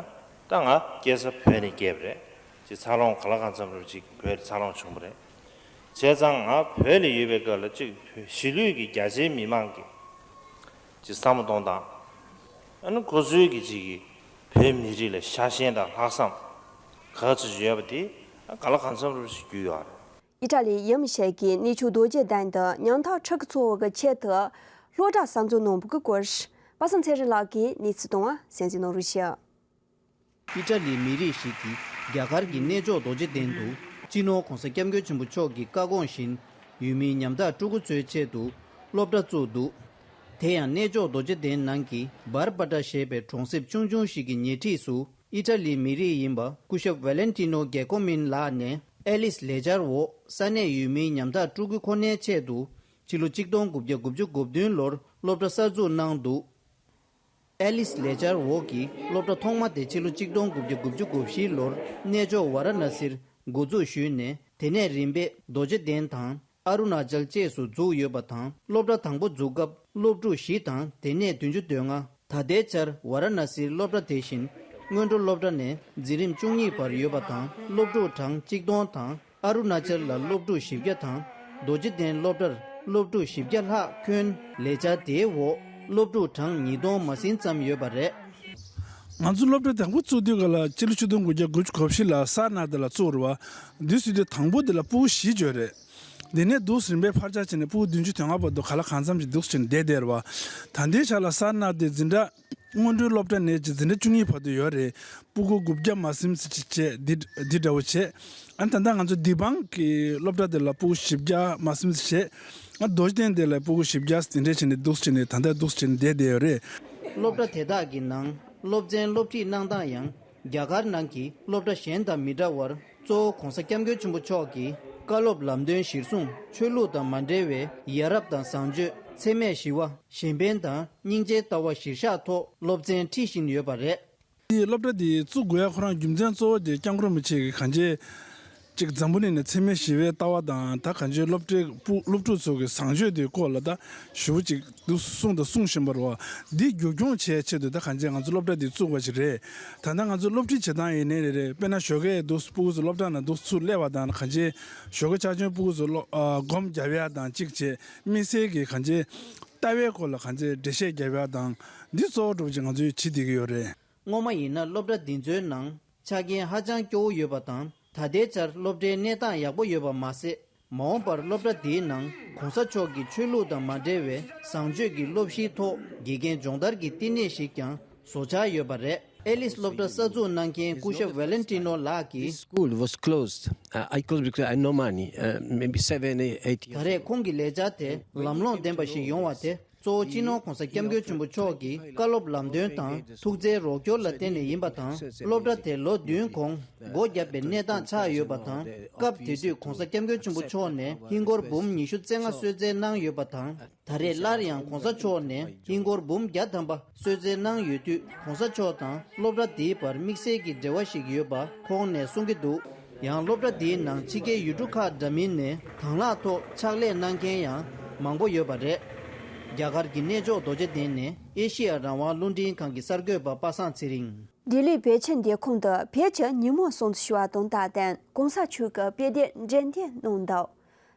ད་ང་སྐྱེས་ས་བོད་ནས་སྐྱེས་པ་རེད། ཅིག་འཚར་ལོངས་ག་ལ་གང་འཚམ་འདྲ་པོ་ཅིག་བོད་འཚར་ལོངས་བྱུང་བ་རེད། བྱས་ཙང་ང་བོད་ནས་ཡོད་པའི་སྐབས་ལ་ཅིག་གཞིས་ལུས་ཀྱི་རྒྱ་ཆེའི་མི་མང་གི་ཅིག་བསམ་བློ་གཏོང་སྟངས། ཨ་ནི་ཁོ་ཚོའི་གི་ཅིག་གི་བོད་མི་རིགས་ལ་ཤ་ཞེན་དང་ལྷག་བསམ་ག་ཚོད་ཅིག་ཡོད་པ་དེ་ག་ལ་གང་འཚམ་རུ་ཞིག་རྒྱུས་ཡོད་རེད། ཨི་ཊ་ལི་ཡུལ་མི་ཞིག་གི་གནས་མཆོག་རྡོ་རྗེ་གདན་དུ་ཉམ་ཐག་ཕྲུ་གུ་ཚོ་བོ་གི་ཆེད་དུ་སློབ་གྲྭ་གསར་འཛུགས་གནང་བ་གི་སྐོར། པ་སངས་ཚེ་རིང་ལགས་ཀྱིས་གནས་ཚུལ་བཏང་བ་གསན་གཟིགས་གནང་རོགས་ཞུ། ཨི་ཊ་ལིའི་མི་རིགས་ཤིག་གིས་རྒྱ་གར་གྱི་གནས་མཆོག་རྡོ་རྗེ་གདན་དུ་སྤྱི་ནོར་༧གོང་ས་༧སྐྱབས་མགོན་ཆེན་པོ་མཆོག་གི་བཀའ་དགོངས་བཞིན་ཡུལ་མིའི་ཉམ་ཐག་ཕྲུ་གུ་ཚོའི་ཆེད་དུ་སློབ་གྲྭ་བཙུགས་འདུག་དེ་ཡང་གནས་མཆོག་རྡོ་རྗེ་གདན་ནང་གི་བར་པ་ཏྲ་ཞེས་པའི་གྲོང་གསེབ་ཆུང་ཆུང་ཞིག་གི་ཉེ་འཁྲིས་སུ་ཨི་ཊ་ལིའི་མི་རིགས་ཡིན་པ་སྐུ་ཞབས་ཝེ་ལེན་ཏི་ནོ་རྒྱལ་ཀོ་མིན་ལགས་ནས་ཨེ་ལིས་ལས་འཆར་འོག་ས་གནས་ཡུལ་མིའི་ཉམ་ཐག་ཕྲུ་གུ་ཁོ་ནའི་ཆེད་དུ་ཕྱི་ལོ་གཅིག་སྟོང་དགུ་བརྒྱ་དགུ་བཅུ་གོ་བདུན་ལོར་སློབ་གྲྭ་གསར་འཛུགས་གནང་འདུག་ཨེ་ལིས་ལས་འཆར་འོག་གི་སློབ་གྲྭ་ཐོག་མ་དེ་ཕྱི་ལོ་གཅིག་སྟོང་དགུ་བརྒྱ་དགུ་བཅུ་གོ་བཞི་ལོར་གནས་མཆོག་ཝཱ་ར་ཎ་སིར་འགོ་འཛུགས་ཞུས་ནས་དེ་ནས་རིམ་པས་རྡོ་རྗེ་གདན་དང་ཨ་རུ་ན་ཅལ་བཅས་སུ་འཛུགས་ཡོད་པ་དང་། སློབ་གྲྭ་དང་པོ་འཛུགས་སྐབས་སློབ་ཕྲུག་བཞི་དང་དེ་ནས་བདུན་ཅུ་དོན་ལྔ། ད་ལྟའི་ཆར་ཝཱ་ར་ཎ་སིའི་སློབ་གྲྭ་དེ་བཞིན་སྔོན་འགྲོ་སློབ་གྲྭ་ནས་འཛིན་རིམ་བཅུ་གཉིས་བར་ཡོད་པ་དང་སློབ་ཕྲུག་གྲངས་གཅིག་སྟོང་དང་། ཨ་རུ་ན་ཅལ་ལ་སློབ་ཕྲུག་བཞི་བརྒྱ་དང་། རྡོ་རྗེ་གདན་སློབ་གྲྭར་སློབ་ཕྲུག་བཞི་བརྒྱ་ལྷག་ཁྱོན། ལས་འཆར་དེའི་འོག་སློབ་ཕྲུག་གྲངས་ཉིས་སྟོང་མ་ཟིན་ཙམ་ཡོད་པ་རེད། ང་ཚོ་སློབ་གྲྭ་དང་པོ་བཙུགས་དུས་ག་ལ་སྤྱི་ལོ་ཆིག་སྟོང་དགུ་བརྒྱ་དགུ་བཅུ་གོ་བཞི་ལ་ས་ན་དེ་ལ་བཙུགས་རེད་བ། དུས་སུ་དུས་དང་པོ་དེ་ལ་ཕྲུ་གུ་བཞི་བྱོས་རེད། དེ་ནས་འདུག་རིམ་པས་འཕར་ཆག་བྱས་ནས་ཕྲུ་གུ་བདུན་ཅུ་དོན་ལྔ་བར་དུ་ག་ལ་གང་འཚམ་ཞིག་འདུག་བྱས་ནས་བསྡད་བསྡད་རེད་བ། ད་ལྟའི་ཆ་ལ་ས་ན་དེ་འཛིན་གྲྭ་སྔོན་འགྲོའི་སློབ་གྲྭ་ནས་ཀྱི་འཛིན་གྲྭ་བཅུ་གཉིས་བར་དུ་ཡོད་རེད། ཕྲུ་གུ་དགུ་བརྒྱ་མ་ཟིན་ཙམ་ཅིག་བྱས་འདི་འདི་འདྲ་བོ་བྱས། ཨ་ནི་ད་ལྟ་ང་ཚོ་སྡིངས་དཔང་གི་སློབ་གྲྭ་དེ་ལ་ཕྲུ་གུ་བཞི་བརྒྱ་མ་ཟིན་ཙམ་བྱས། ཨ་རྡོ་རྗེ་གདན་དེ་ལ་ཕྲུ་གུ་བཞི་བརྒྱ་དེ་འདྲས་བྱས་ནས་འདུག་བྱས་ནས་ད་ལྟ་འདུག་བྱས་ནས་བསྡད་བསྡད་ཡོད་རེད། སློབ་གྲྭ་དེ་དག་གི་ནང་སློབ་ཚན་སློབ་ཁྲིད་གནང་སྟངས་ཡང་རྒྱ་གར་ནང་གི་སློབ་གྲྭ་གཞན་དང་མི་འདྲ་བར། གཙོ་བོ་གོང་ས་སྐྱབས་མགོན་ཆེན་པོ་མཆོག་གི་བཀའ་སློབ་ལམ་སྟོན་གཞིར་བཟུང་ཆོས་ལུགས་དང་མ་འབྲེལ་བའི་ཡ་རབས་དང་བཟང་སྤྱོད། འཚེ་མེད་ཞི་བ། གཞན་ཕན་དང་སྙིང་རྗེའི་ལྟ་བ་གཞིར་བཞག་ཐོག་སློབ་ཚན་ཁྲིད་བཞིན་ཡོད་པ་རེད། དེའི་སློབ་གྲྭ་དེ་བཙུགས་དགོས་ཡ་ཁོ་རང་རྒྱུ་མཚན་གཙོ་བོ་དེ་སྐྱབས་མགོན་རིན་པོ་ཆེ་གིས་གང་ཅི། ཅིག་འཛམ་བུ་གླིང་ནས་འཚེ་མེད་ཞི་བའི་ལྟ་བ་དང་ད་གང་ཅི་སློབ་གྲྭའི་སློབ་ཕྲུག་ཚོ་གི་བཟང་སྤྱོད་དེའི་སྐོར་ལ་ད་ཞུ་བ་ཅིག་འདུག་གསུངས་དང་གསུང་བཞིན་པ་རེད་བ། འདི་མཇུག་སྐྱོང་བྱེད་ཆེད་དུ་ད་གང་ཅི་ང་ཚོ་སློབ་གྲྭ་འདི་བཙུགས་པ་ཞིག་རེད། ད་ལྟ་ང་ཚོ་སློབ་ཁྲིད་བྱེད་སྟངས་ཡིན་ནའི་རེད་རེད། དཔེར་ན་ཞོགས་ཀས་འདུག་ཕྲུ་གུ་ཚོ་སློབ་གྲྭ་ནང་འདུག་ཚུར་སླེབས་པ་དང་གང་ཅི་ཞོགས་ཀས་ཆ་ཆུང་ཕྲུ་གུ་ཚོ་སློབ་ཨ་སྒོམ་རྒྱབ་ཡ་དང་གཅིག་བྱས་དམིགས་བསལ་གྱི་གང་ཅི་ལྟ་བའི་སྐོར་ལ་གང་ཅི་འགྲེལ་བཤད་རྒྱབ་ཡ་དང་འདི་གཙོ་བོ་འདྲ་བོ་ཅིག་ང་ཚོས་བྱེད་བསྡད་ཀྱི་ཡོད་རེད། སྔོན་མ་ཡིན་ན་སློབ་གྲྭ་འདི་ཚོའི་ནང་ཆ་རྐྱེན་ཧ་ཅང་སྐྱོ་བོ་ཡོད་པ་དང་། ད་ལྟའི་ཆར་སློབ་གྲྭའི་གནས་སྟངས་ཡག་པོ་ཡོད་པ་མ་ཟད། མ་འོངས་པར་སློབ་གྲྭ་འདིའི་ནང་གོང་ས་མཆོག་གི་ཆོས་ལུགས་དང་མ་འབྲེལ་བའི་བཟང་སྤྱོད་ཀྱི་སློབ་གཞིའི་ཐོག་དགེ་རྒན་སྦྱོང་བརྡར་གྱི་བསྟི་གནས་ཤིག་ཀྱང་བཟོ་འཆར་ཡོད་པ་རེད། ཨེ་ལིས་སློབ་གྲྭ་གསར་འཛུགས་གནང་མཁན་སྐུ་ཞབས་ཝེ་ལེན་ཏི་ནོ་ལགས་ཀྱིས། This school was closed. Uh, I closed because I had no money. Uh, maybe seven, eight years ago. ད་རེས་ཁོང་གི་ལས་འཆར་དེ་ལམ་ལྷོང་ལྡན་པ་ཞིག་ཡོང་བ་དེ། གཙོ་བོ་སྤྱི་ནོར་༸གོང་ས་༸སྐྱབས་མགོན་ཆེན་པོ་མཆོག་གི་བཀའ་སློབ་ལམ་སྟོན་དང་ཐུགས་བརྩེའི་རོགས་སྐྱོར་ལ་བརྟེན་ནས་ཡིན་པ་དང་། སློབ་གྲྭ་དེ་ལོ་བདུན་གོང་སྒོ་བརྒྱབ་པའི་གནས་སྟངས་ཆགས་ཡོད་པ་དང་། སྐབས་དེ་དུས་༸གོང་ས་༸སྐྱབས་མགོན་ཆེན་པོ་མཆོག་ནས་ཧིན་སྒོར་འབུམ་ཉི་ཤུ་རྩ་ལྔ་གསོལ་སྩལ་གནང་ཡོད་པ་དང་། ད་རེས་སླར་ཡང་༸གོང་ས་མཆོག་ནས་ཧིན་སྒོར་འབུམ་བརྒྱ་ཐམ་པ་གསོལ་སྩལ་གནང་ཡོད་དུས། ༸གོང་ས་མཆོག་དང་སློབ་གྲྭ་འདིའི་བར་དམིགས་བསལ་གྱི་འབྲེལ་བ་ཞིག་ཡོད་པ་ཁོང་ནས་གསུང་གི་འདུག་ཡང་སློབ་གྲྭ་འདིའི་ནང་ཕྱི་རྒྱལ་ཡུལ་གྲུ་ཁག་འདྲ་མིན་ནས་དང་བླངས་ཐོག་ཕྱག་ལས་གནང་མཁན་ཡང་མང་པོ་ཡོད་པ་རེད། རྒྱ་གར་གྱི་གནས་མཆོག་རྡོ་རྗེ་གདན་ནས་ཨེ་ཤེ་ཡ་རང་དབང་རླུང་འཕྲིན་ཁང་གི་གསར་འགོད་པ་པ་སངས་ཚེ་རིང་། ལྡི་ལི་བེ་ཆེན་ལས་ཁུངས་དུ་བོད་ཀྱི་ཉིན་མོ་སྲུང་བརྩི་ཞུ་བ་དང་སྟབས་བསྟུན་༸གོང་ས་མཆོག་གི་དཔེ་དེབ་འགྲེམས་སྟོན་གནང་འདུག་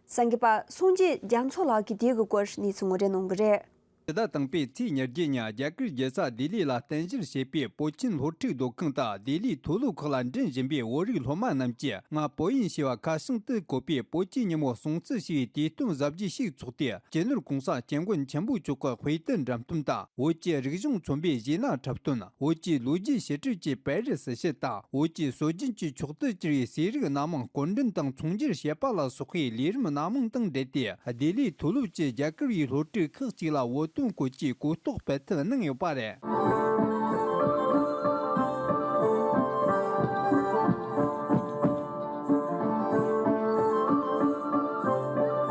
གསར་འགོད་པ་སངས་རྒྱས་རྒྱ་མཚོ་ལགས་ཀྱིས་དེའི་སྐོར་གནས་ཚུལ་ངོ་སྤྲོད་གནང་གི་རེད། སྤྱི་ཟླ་དང་པོའི་ཚེས་ཉེར་བརྒྱད་ཉིན་རྒྱ་གར་རྒྱལ་ས་ལྡི་ལི་ལ་རྟེན་གཞི་བྱས་པའི་བོད་ཆེན་སློབ་ཕྲུག་སྡོད་ཁང་དང་ལྡི་ལིའི་མཐོ་སློབ་ཁག་ལ་འགྲིམ་བཞིན་པའི་བོད་རིགས་སློབ་མ་རྣམས་ཀྱིས་སྔར་བོད་དབྱིན་ཞི་བ་ཁ་བྱང་དུ་བཀོད་པའི་བོད་ཀྱི་ཉིན་མོ་སྲུང་བརྩི་ཞེས་པའི་དུས་སྟོན་གཟབ་རྒྱས་ཤིག་འཚོགས་ཏེ། སྤྱི་ནོར་༸གོང་ས་༸སྐྱབས་མགོན་ཆེན་པོ་མཆོག་གི་དཔེ་དེབ་འགྲེམས་སྟོན་དང་། བོད་ཀྱི་རིག་གཞུང་མཚོན་པའི་གཞས་སྣ་འཁྲབ་སྟོན། བོད་ཀྱི་ལོ་རྒྱུས་བྱེད་སྒྲུབ་ཀྱི་པར་རིས་གཟིགས་ཞིབ་དང་། བོད་ཀྱི་སྲོལ་རྒྱུན་གྱི་མཆོག་ཏུ་གྱུར་བའི་ཟས་རིགས་སྣ་མང་སྐོར་འགྲེམས་དང་ཚོང་སྒྱུར་བྱེད་པ་ལ་སོགས་པའི་ལས་རིམ་སྣ་མང་དང་འབྲེལ་ཏེ། ལྡི་ལིའི་མཐོ་སློབ་ཀྱི་རྒྱ་གར་བའི་སློབ་ཕྲུག་ཁག་ཅིག་ལ་བོད་དོན་སྐོར་གྱི་གོ་རྟོགས་སྤེལ་ཐབས་གནང་ཡོད་པ་རེད།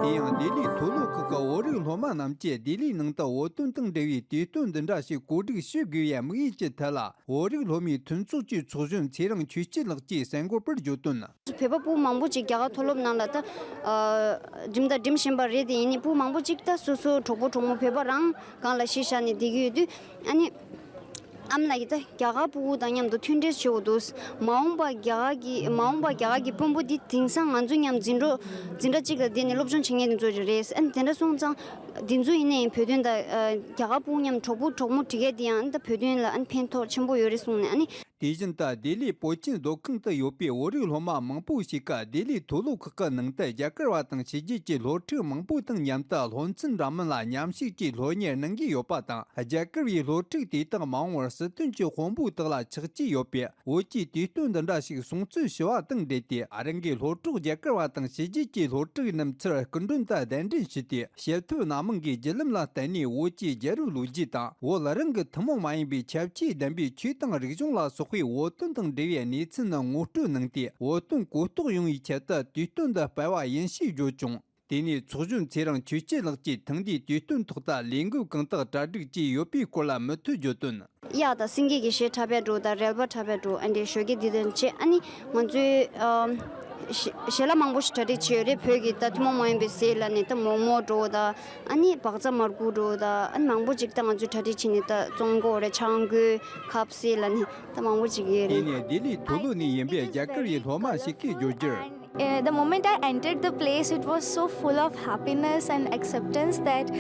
དེ་ཡང་ལྡི་ལིའི་མཐོ་སློབ་ཁག་གི་བོད་རིགས་སློབ་མ་རྣམས་ཀྱིས་ལྡི་ལིའི་ནང་དུ་བོད་དོན་དང་འབྲེལ་བའི་དུས་སྟོན་འདི་འདྲ་ཞིག་གོ་སྒྲིག་ཞུ་དགོས་པའི་དམིགས་ཡུལ་གྱི་ཐད་ལ། བོད་རིགས་སློབ་མའི་མཐུན་ཚོགས་ཀྱི་ཚོགས་གཞོན་ཚེ་རིང་ཆོས་སྐྱིད་ལགས་ཀྱིས་གསར་འགོད་པར་བརྗོད་དོན། བོད་པ་ཕྲུ་གུ་མང་པོ་ཅིག་རྒྱ་གར་མཐོ་སློབ་ནང་ལ་ད་ཨ་འགྲིམ་ད་འགྲིམ་བཞིན་པ་རེད་དེ། ཡིན་ནའི་ཕྲུ་གུ་མང་པོ་ཅིག་ད་སོ་སོ་གྲོགས་པོ་གྲོགས་མོ་བོད་པ་རང་སྒང་ལ་གཞི་བཞག་ནས་བསྡད་ཀྱི་ཡོད་དུས། ཨ་ནི་ཨ་མ་ལགས་ཀྱིས་ད་རྒྱ་གར་ཕྲུ་གུ་དང་མཉམ་དུ་མཐུན་འབྲེལ་བྱེད་དགོས་འདུག་མ་འོངས་པ་རྒྱ་གར་གྱི་མ་འོངས་པ་རྒྱ་གར་གྱི་དཔོན་པོ་འདི་དེང་སང་ང་ཚོ་མཉམ་འཛིན་གྲོགས་འཛིན་གྲྭ་གཅིག་ལ་བསྡད་ནས་སློབ་སྦྱོང་བྱེད་མཁན་དེ་ཚོ་རེད། ཨ་ནི་དེ་འདྲ་སོང་ཙང་། འདི་ཚོ་ཡིན་ནའི་བོད་དོན་དང་། ཨ་རྒྱ་གར་ཕྲུ་གུ་མཉམ་གྲོགས་པོ་གྲོགས་མོ་བསྒྲིག་ཡས་འདི་ཡང་ད་བོད་དོན་ལ་ཨ་ནི་ཕན་ཐོགས་ཆེན་པོ་ཡོད་རེད་གསུངས་ནས། ཨ་ནི། དེ་བཞིན་དུ་ལྡི་ལིའི་བོད་ཆེན་སྡོད་ཁང་དུ་ཡོད་པའི་བོད་རིགས་སློབ་མ་མང་པོ་ཞིག་གིས་ལྡི་ལིའི་མཐོ་སློབ་ཁག་གི་ནང་དུ་རྒྱ་གར་བ་དང་ཕྱི་རྒྱལ་གྱི་སློབ་ཕྲུག་མང་པོ་དང་མཉམ་དུ་སློབ་ཚན་འདྲ་མིན་ལ་མཉམ་ཞུགས་ཀྱིས་སློབ་གཉེར་གནང་གི་ཡོད་པ་དང་། རྒྱ་གར་བའི་སློབ་ཕྲུག་དེ་དག་མ་འོངས་པར་སྲིད་དོན་གྱི་དཔོན་པོ་དག་ལ་ཆགས་ཀྱི་ཡོད་པས། བོད་ཀྱི་དུས་སྟོན་འདི་འདྲ་ཞིག་སྲུང་བརྩི་ཞུ་བ་དང་འབྲེལ་ཏེ། རང་གི་སློབ་གྲོགས་རྒྱ་གར་བ་དང་ཕྱི་རྒྱལ་གྱི་སློབ་ཕྲུག་རྣམས་ཚུར་སྐུ་མགྲོན་དུ་གདན་འདྲེན་ཞུས་ཏེ། བྱེད་ཐབས་སྣ་མང་གིས་བརྒྱུད་ལམ་ལ་བརྟེན་ནས་བོད་ཀྱི་རྒྱལ་རབས་ལོ་རྒྱུས་དང་། བོད་རང་གི་ཐུན་མོང་མ་ཡིན་པའི་ཁྱད་ཆོས་ལྡན་པའི་ཆོས་དང་རིག་གཞུང་ལ་སོགས་པའི་བོད་དོན་དང་འབྲེལ་བའི་གནས་ཚུལ་རྣམས་ངོ་སྤྲོད་གནང་སྟེ། བོད་དོན་གོ་རྟོགས་ཡོང་བའི་ཆེད་དུ་དུས་སྟོན་འདི་སྤེལ་བ་ཡིན་ཞེས་བརྗོད་བྱུང་། དེ་ནས་ཚོགས་གཞོན་ཚེ་རིང་ཆོས་སྐྱིད་ལགས་ཀྱིས་ཐེངས་འདིའི་དུས་སྟོན་ཐོག་ཏུ་ལས་འགུལ་གང་དག་གྲ་སྒྲིག་བྱས་ཡོད་པའི་སྐོར་ལ་མུ་མཐུད་བརྗོད་དོན། གཡག་དང་སེང་གེ་གི་གཞས་འཁྲབ་པའི་འགྲོ་དང་། རལ་པ་འཁྲབ་པའི་འགྲོ། ཨ་འདྲའི་ཞོགས་ཀས་འདི་དང་བཅས། ཨ་ནི་ང་ཚོའི་ཨ་གཞས་གཞས་ལ་མང་པོ་ཞིག་གྲ་སྒྲིག་བྱས་ཡོད་རེད། བོད་ཀྱི་ད་ཐུན་མོང་མ་ཡིན་པའི་གཞས་ལ་ནི་ད་མོག་མོག་འགྲོ་དང་། ཨ་ནི་བག་ཚ་མར་ཁུ་འགྲོ་དང་། ཨ་ནི་མང་པོ་ཅིག་ད་ང་ཚོས་གྲ་སྒྲིག་བྱས་ནས་ད་བཙོང་གི་ཡོད་རེད། ཆང་གོས་ཁབ་གཞས་ལ་ནི་ད་མང་པོ་ཅིག་ཡོད་དེ་རེད། ནས་ལྡི་ལིའི་མཐོ་སློབ་ནས་ཡིན་པའི་རྒྱ་གར་བའི་སློབ་མ་ཞིག་གིས་བརྗོད་རྒྱུར། Uh, the moment I entered the place, it was so full of happiness and acceptance that,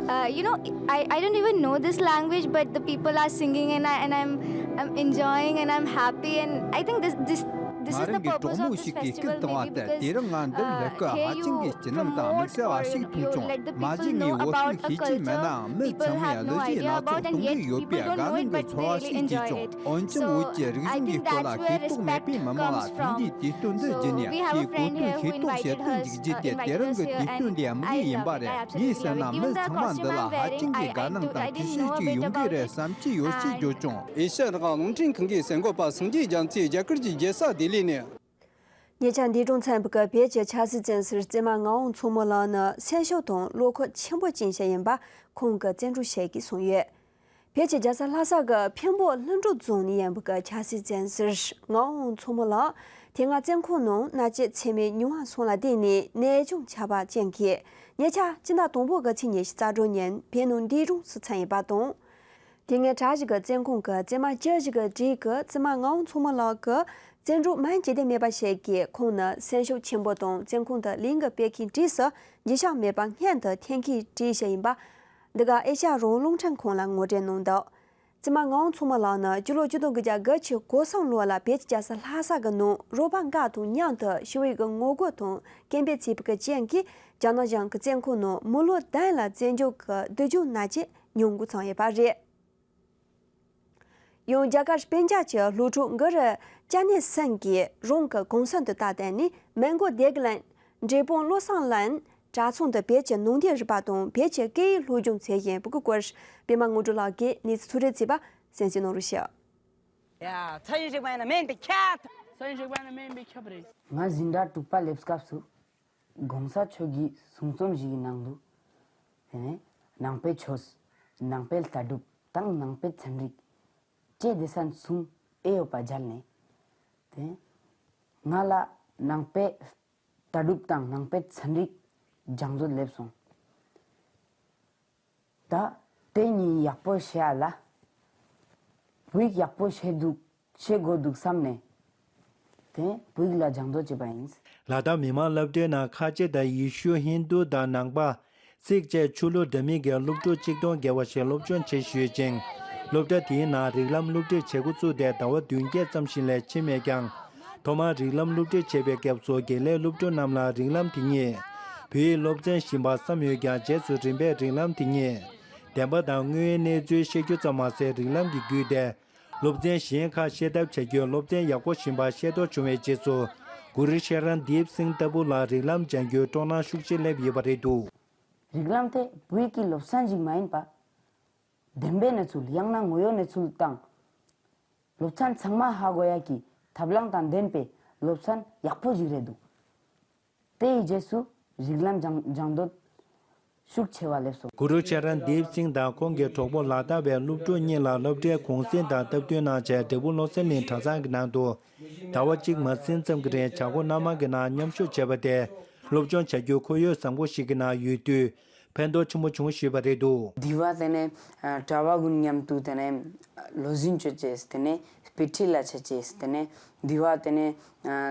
uh, you know, I, I don't even know this language, but the people are singing and, I, and I'm I'm enjoying and I'm happy and I think this this this is the purpose of this festival, maybe because uh, here you don't need to let the people know about a culture. You can let the people know about a culture people have no idea about and yet people don't know it but they really enjoy it. So I think that's where respect comes from. So we have a friend here who invited us, uh, invited us here and I love it. I absolutely love it. Even the costume I'm wearing, I, I, do, I didn't know a bit about it. And ཨེ་ཤ་ཡ་རང་དབང་རླུང་འཕྲིན་ཁང་གི་གསར་འགོད་པ་སངས་རྒྱས་རྒྱ་མཚོས་རྒྱ་གར་གྱི་རྒྱལ་ས་ལྡི་ལི་ནས། ཉེ་ཆར་འདས་གྲོངས་ཚར་བའི་བོད་ཀྱི་ཆབ་སྲིད་བཙོན་ཟུར་བཙུན་མ་ངག་དབང་མཚོ་མོ་ལགས་ནི་སེམས་ཤུགས་དང་བློ་ཁོག་ཆེན་པོ་ཅན་ཞིག་ཡིན་པ་ཁོང་གི་བཙན་བྱོལ་ཞིག་གིས་གསུངས་ཡོད། བོད་ཀྱི་རྒྱལ་ས་ལྷ་ས་གི་འཕན་པོ་ལྷུན་གྲུབ་རྫོང་ནས་ཡིན་པའི་ཆབ་སྲིད་བཙོན་ཟུར་ངག་དབང་མཚོ་མོ་ལགས་དེ་སྔ་བཙོན་ཁང་ནང་མནར་གཅོད་ཚད་མེད་མྱོང་བ་སོང་ལ་བརྟེན་ནས་ནད་བྱུང་ཆགས་པ་ཅན་གྱིས་ཉེ་ཆར་སྤྱི་ཟླ་དང་པོ་གི་ཚེས་ཉི་ཤུ་རྩ་དྲུག་ཉིན་བོད་ནང་འདས་གྲོངས་སུ་ཚུད་ཡོད་པ་དང་། དེ་སྔའི་གྲྭ་བཞི་གི་བཙོན་ཁང་གི་བཙུན་མ་བཅུ་བཞི་གི་གྲས་ཀྱི་བཙུན་མ་ངག་དབང་མཚོ་མོ་ལགས་ཀྱི་བཙོན་གྲོགས་མིང་བརྗོད་འདོད་མེད་པ་ཞིག་གིས་ཁོང་ནི་སེམས་ཤུགས་ཆེན་པོ་དང་བཙོན་ཁང་དུ་ལས་འགུལ་སྤེལ་མཁན་གྲས་སུ་འགྱུར་བ་མེད་པ་སྔོན་དུ་འཐེན་མཁན་གྲས་ཤིག་ཡིན་པ། འདི་ག་ཨེ་ཤ་ཡ་རང་དབང་རླུང་འཕྲིན་ཁང་ལ་ངོ་སྤྲོད་གནང་འདུག་བཙུན་མ་ངག་དབང་མཚོ་མོ་ལགས་ནི་སྤྱི་ལོ་ཆིག་སྟོང་དགུ་བརྒྱ་དགུ་བཅུ་གོ་གསུམ་ལོ་ལ་བོད་ཀྱི་རྒྱལ་ས་ལྷ་ས་གི་ནང་རོགས་པ་འགའ་དང་མཉམ་དུ་ཞི་བའི་གི་ངོ་རྒོལ་དང་སྐད་འབོད་བྱས་པའི་གི་རྐྱེན་གྱིས་རྒྱ་ནག་གཞུང་གི་བཙོན་ཁང་ནང་མི་ལོ་བདུན་ལ་བཙོན་འཇུག་གི་སྡུག་སྦྱོང་མནར་གཅོད་མྱོང་འགོ་ཚུགས་ཡོད་པ་རེད། ཡང་རྒྱ་གར་སྤུན་ཀྱག་གི་སློབ་ཕྲུག་གུ་རུ་ཅ་ནེ་སན་གྱིས་རང་གི་གུང་སེང་དུ་ད་བསྟན་ནས་མི་མགོ་སྡེ་དགེ་ལན་འབྲས་སྤུངས་བློ་བཟང་ལགས་གྲྭ་ཚང་དུ་བོད་ཀྱི་ནང་བསྟན་རིག་པ་དང་བོད་ཀྱི་སྐད་ཡིག་སློབ་སྦྱོང་བྱེད་བཞིན་པའི་སྐོར་པད་མ་དངོས་གྲུབ་ལགས་ཀྱིས་གནས་ཚུལ་ཚོད་རེ་བྱས་པ་གསན་གཟིགས་གནང་རོགས་ཞུ། ཡ། ཚ་ཡིན་ཞིག་མ་ཡིན་ན་མེན་པའི་ཁྱབ། ཚ་ཡིན་ཞིག་མ་ཡིན་ན་མེན་པའི་ཁྱབ་རེད། ང་འཛིན་གྲྭ་དྲུག་པ་སླེབས་སྐབས་སུ། གོང་ས་མཆོག་གིས་གསུང་རྩོམ་ཞིག་གི་ནང་དུ། དེ་ནས་ནང་པའི་ཆོས། ནང་པའི་ལྟ་གྲུབ་དང་ནང་པའི་ཚན་རིག་བཅས་སྡེ་ཚན་གསུམ་ཨེ་ཡོད་པ་མཇལ་ནས། དེ་ང་ལ་ནང་པའི་ལྟ་གྲུབ་དང་ནང་པའི་ཚན་རིག་སྦྱང་འདོད་སླེབས་སོང་། ད་དེ་གཉིས་ཡག་པོ་ཤེས་ཡ་ལ། བོད་ཡིག་ཡག་པོ་ཤེས་འདུག་ཤེས་དགོས་འདུག་བསམ་ནས། དེ་བོད་ཡིག་ལ་སྦྱང་འདོད་བྱས་པ་ཡིན། ལ་དྭགས་མི་དམངས་སློབ་གྲྭའི་ནང་ཁ་ཆེ་དང་ཡེ་ཤུ་ཧིན་རྡུ་དང་ནང་པ། སིག་བཅས་ཆོས་ལུགས་འདྲ་མིན་གྱི་སློབ་ཕྲུག་ཆིག་སྟོང་བརྒལ་བ་ཞིག་སློབ་སྦྱོང་བྱེད་བཞིན་ཡོད་ཅིང་། སློབ་གྲྭ་དེའི་ནང་རིགས་ལམ་སློབ་ཁྲིད་བྱེད་འགོ་བཙུགས་ཏེ་ཟླ་བ་བདུན་བརྒྱད་ཙམ་ཞིག་ལས་ཕྱིན་མེད་ཀྱང་། ཐོག་མར་རིགས་ལམ་སློབ་ཁྲིད་བྱེད་པའི་སྐབས་སུ་དགེ་ལས་སློབ་ཕྲུག་རྣམས་ལ་རིགས་ལམ་དེ་ཉིད་བོད་ཡིག་སློབ་ཚན་ཡིན་པ་བསམ་ཡོད་ཀྱང་རྗེས་སུ་རིམ་པས་རིགས་ལམ་དེ་ཉིད་བདེན་པ་དང་དངོས་ཡོད་གནས་ཚུལ་ཤེས་རྒྱུ་ཙམ་མ་ཟད་རིགས་ལམ་གྱི་བརྒྱུད་དེ། སློབ་ཚན་གཞན་ཁག་ཤེས་ཐབས་བྱ་རྒྱུའི་སློབ་ཚན་ཡག་པོ་ཡིན་པ་ཤེས་རྟོགས་བྱུང་བའི་རྗེས་སུ། གུ་རུ་ཤེ་རན་དིབ་སིང་ལྟ་བུ་ལ་རིགས་ལམ་སྦྱང་རྒྱུའི་སྤྲོ་སྣང་ཤུགས་ཆེ་སླེབས་ཡོད་པ་རེད་འདུག་རིགས་ལམ་དེ་བོད་ཀྱི་སློབ་ཚན་ཞིག་མ་ཡིན་པ། བདེན་པའི་གནས་ཚུལ་ཡང་ན་དངོས་ཡོད་གནས་ཚུལ་དང་། སློབ་ཚན་ཚང་མ་ཧ་གོ་ཡ་གི་ཐབས་ལམ་དང་ལྡན་པའི་སློབ་ཚན་ཡག་པོ་ཞིག་རེད་འདུག་དེ་ཡི་རྗེས་སུ་རིགས་ལམ་སྦྱང་སྦྱང་འདོད་ཤུགས་ཆེ་བ་སླེབས་སོང་། གུ་རུ་ཤེ་རན་དིབ་སིང་དང་ཁོང་གི་གྲོགས་པོ་ལ་དྭགས་པའི་སློབ་ཕྲུག་གཉིས་ལ་སློབ་གྲྭའི་གུང་སེང་དང་སྟབས་བསྟུན་གནང་བྱས་འབྲས་སྤུངས་བློ་གསལ་གླིང་གྲྭ་ཚང་གི་ནང་དུ་ཟླ་བ་གཅིག་མ་ཟིན་ཙམ་གྱི་རིང་བྱ་སྒོ་སྣ་མང་གི་ནང་མཉམ་ཞུགས་བྱས་པ་དེ་སློབ་སྦྱོང་བྱ་རྒྱུའི་ཁོར་ཡུག་བཟང་པོ་ཞིག་གི་ནང་ཡོད་དུས། ཕན་ཐོགས་ཆེན་པོ་བྱུང་ཞུས་པ་རེད་འདུག་དེ་བ་དེ་ནས་གྲྭ་བ་ཀུན་མཉམ་དུ་དེ་ནས་བློ་འཛིན་བྱས་བྱས་དེ་ནས་དཔེ་ཁྲིད་ལ་བྱས་བྱས་དེ་ནས་དེ་བ་དེ་ནས་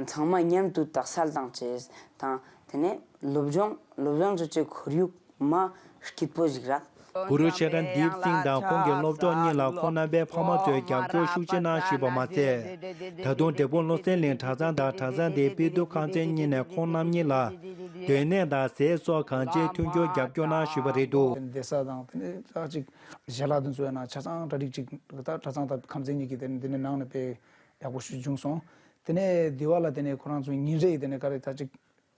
ཚང་མ་མཉམ་དུ་དག་ས་བཏང་བྱས་དང་དེ་ནས་སློབ་སྦྱོང་སློབ་སྦྱོང་བྱས་བྱས་ཁོར་ཡུག་མ་སྐྱིད་པོ་ཞིག་རག་གུ་རུ་ཤེ་རན་དིབ་སིང་དང་ཁོང་གི་སློབ་གྲོགས་གཉིས་ལ་ཁོང་རྣམ་པའི་ཕ་མ་ཚོས་རྒྱབ་སྐྱོར་ཤུགས་ཆེ་གནང་ཞུས་པ་མ་ཟད། ད་དུང་འབྲས་སྤུངས་བློ་གསལ་གླིང་གྲྭ་ཚང་དང་གྲྭ་ཚང་དེའི་དཔེ་སྡུར་ཁང་ཚན་གཉིས་ནས་ཁོང་རྣམ་གཉིས་ལ། སྡོད་གནས་དང་ཟས་སོགས་གང་ཅིའི་མཐུན་འགྱུར་རྒྱབ་སྐྱོར་གནང་ཞུས་པ་རེད་འདུག་བསྡད་ས་དང་དེ་ནས་ད་ཅིག་ཞལ་ལག་དེ་ཚོ་ཡང་ན་ཆ་ཚང་གྲ་སྒྲིག་ཅིག་ད་གྲྭ་ཚང་དང་ཁམས་ཚན་གཉིས་ཀྱིས་དེ་ནས་དེ་ནས་ནང་ནས་དཔེ་ཡག་པོ་ཞིག་བྱུང་སོང་། དེ་ནས་དེ་བ་ལ་དེ་ནས་ཁོ་རང་ཚོ་ཉིན་རེ་ཡི་དེ་ནས་ག་རེ་ད་ཅིག་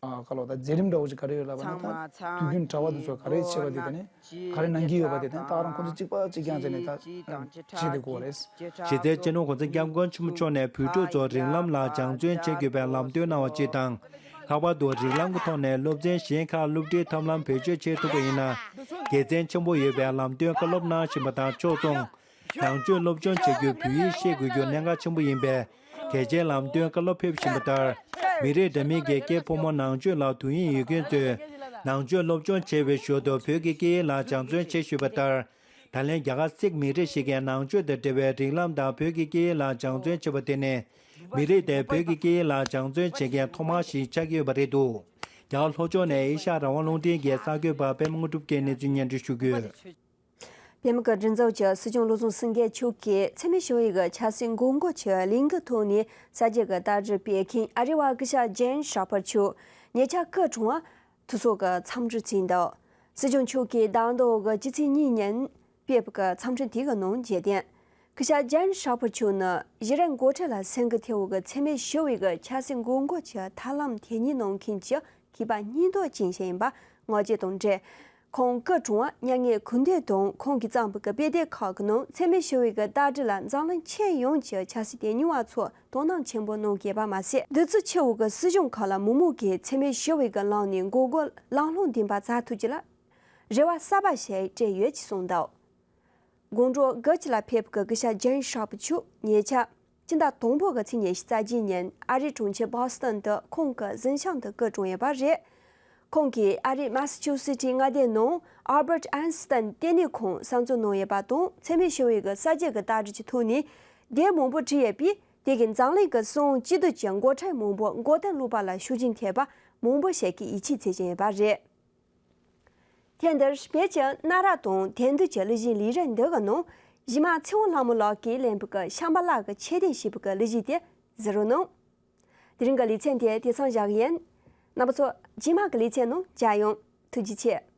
ཨ་ག་ལོ་ད་མཛད་རིམ་འདྲ་བོ་ཅིག་ག་རེ་ཡོད་ལབ་པ་ན་ད་དུས་རྒྱུན་གྲྭ་བ་དེ་ཚོ་ག་རེ་བྱེད་པ་དེ་དེ་ནས་ག་རེ་གནང་གི་ཡོད་པ་དེ་དེ་ད་ཁོ་རང་ཁོ་ཚོ་གཅིག་པ་གཅིག་རྐྱང་བྱས་ནས་ད་བྱེད་བསྡད་དགོས་པ་རེད། གཞི་རྩའི་སྤྱི་ནོར་གོང་ས་སྐྱབས་མགོན་ཆེན་པོ་མཆོག་ནས་བོད་ཕྲུག་ཚོར་རིགས་ལམ་ལ་སྦྱང་བརྩོན་བྱེད་དགོས་པའི་ལམ་སྟོན་གནང་བ་གཅིག་དང་། ལྷག་པར་དུ་རིགས་ལམ་གྱི་ཐོག་ནས་སློབ་ཚན་གཞན་ཁག་སློབ་ཁྲིད་ཐབས་ལམ་བེད་སྤྱོད་བྱེད་ཐུབ་པ་ཡིན་ན། དགེ་མཚན་ཆེན་པོ་ཡོད་པའི་ལམ་སྟོན་བཀའ་སློབ་གནང་བཞིན་པ་དང་ཕྱོགས་མཚུངས། ནང་ཆོས་སློབ་སྦྱོང་བྱ་རྒྱུར་བོད་ཡིག་ཤེས་དགོས་རྒྱུ་གནད་འགག་ཆེན་པོ་ཡིན་པས། གལ་ཆེའི་ལམ་སྟོན་བཀའ་སློབ་ཕེབས་བཞིན་པ་ལྟར། མི་རིགས་འདྲ་མིན་གྱི་སྐྱེས་ཕོ་མོ་ནང་ཆོས་ལ་དུས་ཡུན་ཡོད་མཁན་ཚོས། ནང་ཆོས་སློབ་སྦྱོང་བྱེད་པའི་ཞོར་དུ་བོད་ཀྱི་སྐད་ཡིག་ལ་སྦྱང་བརྩོན་བྱེད་ཞུས་པ་ལྟར། ད་ལན་རྒྱ་གར་སིག་མི་རིགས་ཤིག་གིས་ནང་ཆོས་དང་འབྲེལ་བའི་རིགས་ལམ་དང་བོད་ཀྱི་སྐད་ཡིག་ལ་སྦྱང་བརྩོན་བྱེད་པ་དེ་ནི། མི་རིགས་དེ་བོད་ཀྱི་སྐད་ཡིག་ལ་སྦྱང་བརྩོན་བྱེད་མཁན་ཐོག་མ་ཞིག་ཆགས་ཀྱི་ཡོད་པ་རེད་འདུག་རྒྱ་གར་ལྷོ་ཕྱོགས་ནས་ཨེ་ཤ་ཡ་རང་དབང་རླུང་འཕྲིན་གྱི་གསར་འགོད་པ་པད་མ་དངོས་གྲུབ་ཀྱིས་གནས་ཚུལ་སྙན་སྒྲོན་ཞུ་གི་ཡོད། པད་མ་གི་སྒྲིག་འཛུགས་ཀྱི་སྲིད་སྐྱོང་བློ་བཟང་སེང་གེ་མཆོག་གིས་འཚེ་མེད་ཞི་བའི་གི་ཆབ་སྲིད་མགོ་སྐོར་གྱི་གླིང་གི་ཐོག་ནས་གསར་བརྗེ་གི་རྟ་དྲེལ་སྤེལ་མཁན་ཨ་རི་བ་སྐུ་ཞབས་ཇེན་ཤ་ཕར་མཆོག་ཉེ་ཆར་སྐུ་གྲོངས་པ་ཐུགས་སྲོག་གི་འཚམས་འདྲི་བྱས་འདུག། སྲིད་སྐྱོང་མཆོག་གིས་ཟླ་འདིའི་གི་སྤྱི་ཚེས་གཉིས་ཉིན་སྤེལ་བའི་གི་འཚམས་འདྲི་དེ་གི་ནང་བརྗོད་དོན། སྐུ་ཞབས་ཇེན་ཤ་ཕར་མཆོག་ནི་ཨི་རན་འགོ་ཁྲིད་ལ་སེམས་འགུལ་ཐེབས་པའི་གི་འཚེ་མེད་ཞི་བའི་གི་ཆབ་སྲིད་མགོ་སྐོར་གྱི་ཐབས་ལམ་དེ་ཉིད་གནང་མཁན་གྱི་མཁས་པ་སྙིང་སྟོབས་ཅན་ཞིག་ཡིན་པ་ངོ་སྤྲོད་དང་འབྲེལ། ཁོང་སྐུ་གྲོངས་པ་མྱ་ངན་གུས་འདུད་དང་ཁོང་གིས་བརྩམས་པའི་གི་དཔེ་དེབ་ཁག་གི་ནང་འཚེ་མེད་ཞི་བའི་གི་རྟ་དྲེལ་ལ་འཛམ་གླིང་ཁྱོན་ཡོངས་ཀྱི་ཆབ་སྲིད་དོན་གཉེར་བ་ཚོས་དོ་སྣང་ཆེན་པོ་གནང་གི་ཡོད་པ་མ་ཟད། བདུད་རྩི་ཆེ་བའི་གི་སྲིད་གཞུང་ཁག་ལ་མི་མང་གིས་འཚེ་མེད་ཞི་བའི་གི་ལམ་ནས་མགོ་སྐོར་ལམ་ལྷོང་ལྡན་པ་མཛད་ཐུབ་རྒྱུ་ལ་རེ་བ་གསར་པ་ཞིག་སྤྲད་ཡོད་ཅེས་གསུངས་འདུག། དགོང་དྲོ་གྷི་ཇི་ལ་ཕེབས་པའི་གི་སྐུ་ཞབས་ཇེན་ཤ་ཕར་མཆོག་ཉེ་ཆར་སྤྱི་ཟླ་དང་པོ་གི་ཚེས་ཉི་ཤུ་རྩ་བརྒྱད་ཉིན་ཨ་རིའི་གྲོང་ཁྱེར་བྷོ་སི་ཏོན་དུ་ཁོང་གི་གཟིམ་ཤག་ཏུ་སྐུ་གྲོངས་ཡོད་པ་རེད། ཁོང་གིས་ཨ་རིའི་མ་སི་ཆུ་སི་ཊི་མངའ་སྡེའི་ནང་ཨལ་བྷར་ཊ་ཨན་སི་ཏན་ལྟེ་གནས་ཁང་གསར་འཛུགས་གནང་ཡོད་པ་དང་། འཚེ་མེད་ཞི་བའི་གི་གསར་བརྗེ་གི་རྟ་དྲེལ་གྱི་ཐོག་ནས་དེབ་མང་པོ་བྲིས་ཡོད་པས། དེ་གིས་འཛམ་གླིང་གི་སྲིད་དབང་སྤྱི་འཐུས་ཀྱི་འགོ་ཁྲིད་མང་པོ་མགོ་རྟིང་སློག་པ་ལ་ཤུགས་རྐྱེན་ཐེབས་པ་མང་པོ་ཞིག་གིས་ཡིད་ཆེས་བྱེད་བཞིན་ཡོད་པ་རེད། ཐེངས་འདིར་བོད་ཀྱི་གནའ་རབས་དང་དེང་དུས་ཀྱི་གླུ་གཞས་ལས་རིམ་འདི་གི་ནང་གཞས་མ་ཚེ་དབང་ལྷ་མོ་ལགས་ཀྱིས་ལེན་པའི་གི་ཤམ་བྷ་ལ་གི་མཆོད་རྟེན་ཞེས་པའི་གི་གླུ་གཞས་དེ་གཟིགས་རོགས་གནང་། དེ་རིང་གི་ལེ་ཚན་དེ་དེ་ཙམ་བཞག་གི་ཡིན། རྣམ་པ་ཚོ་རྗེས་མ་གི་ལེ་ཚན་ནང་མཇལ་ཡོང་། ཐུགས་རྗེ་ཆེ།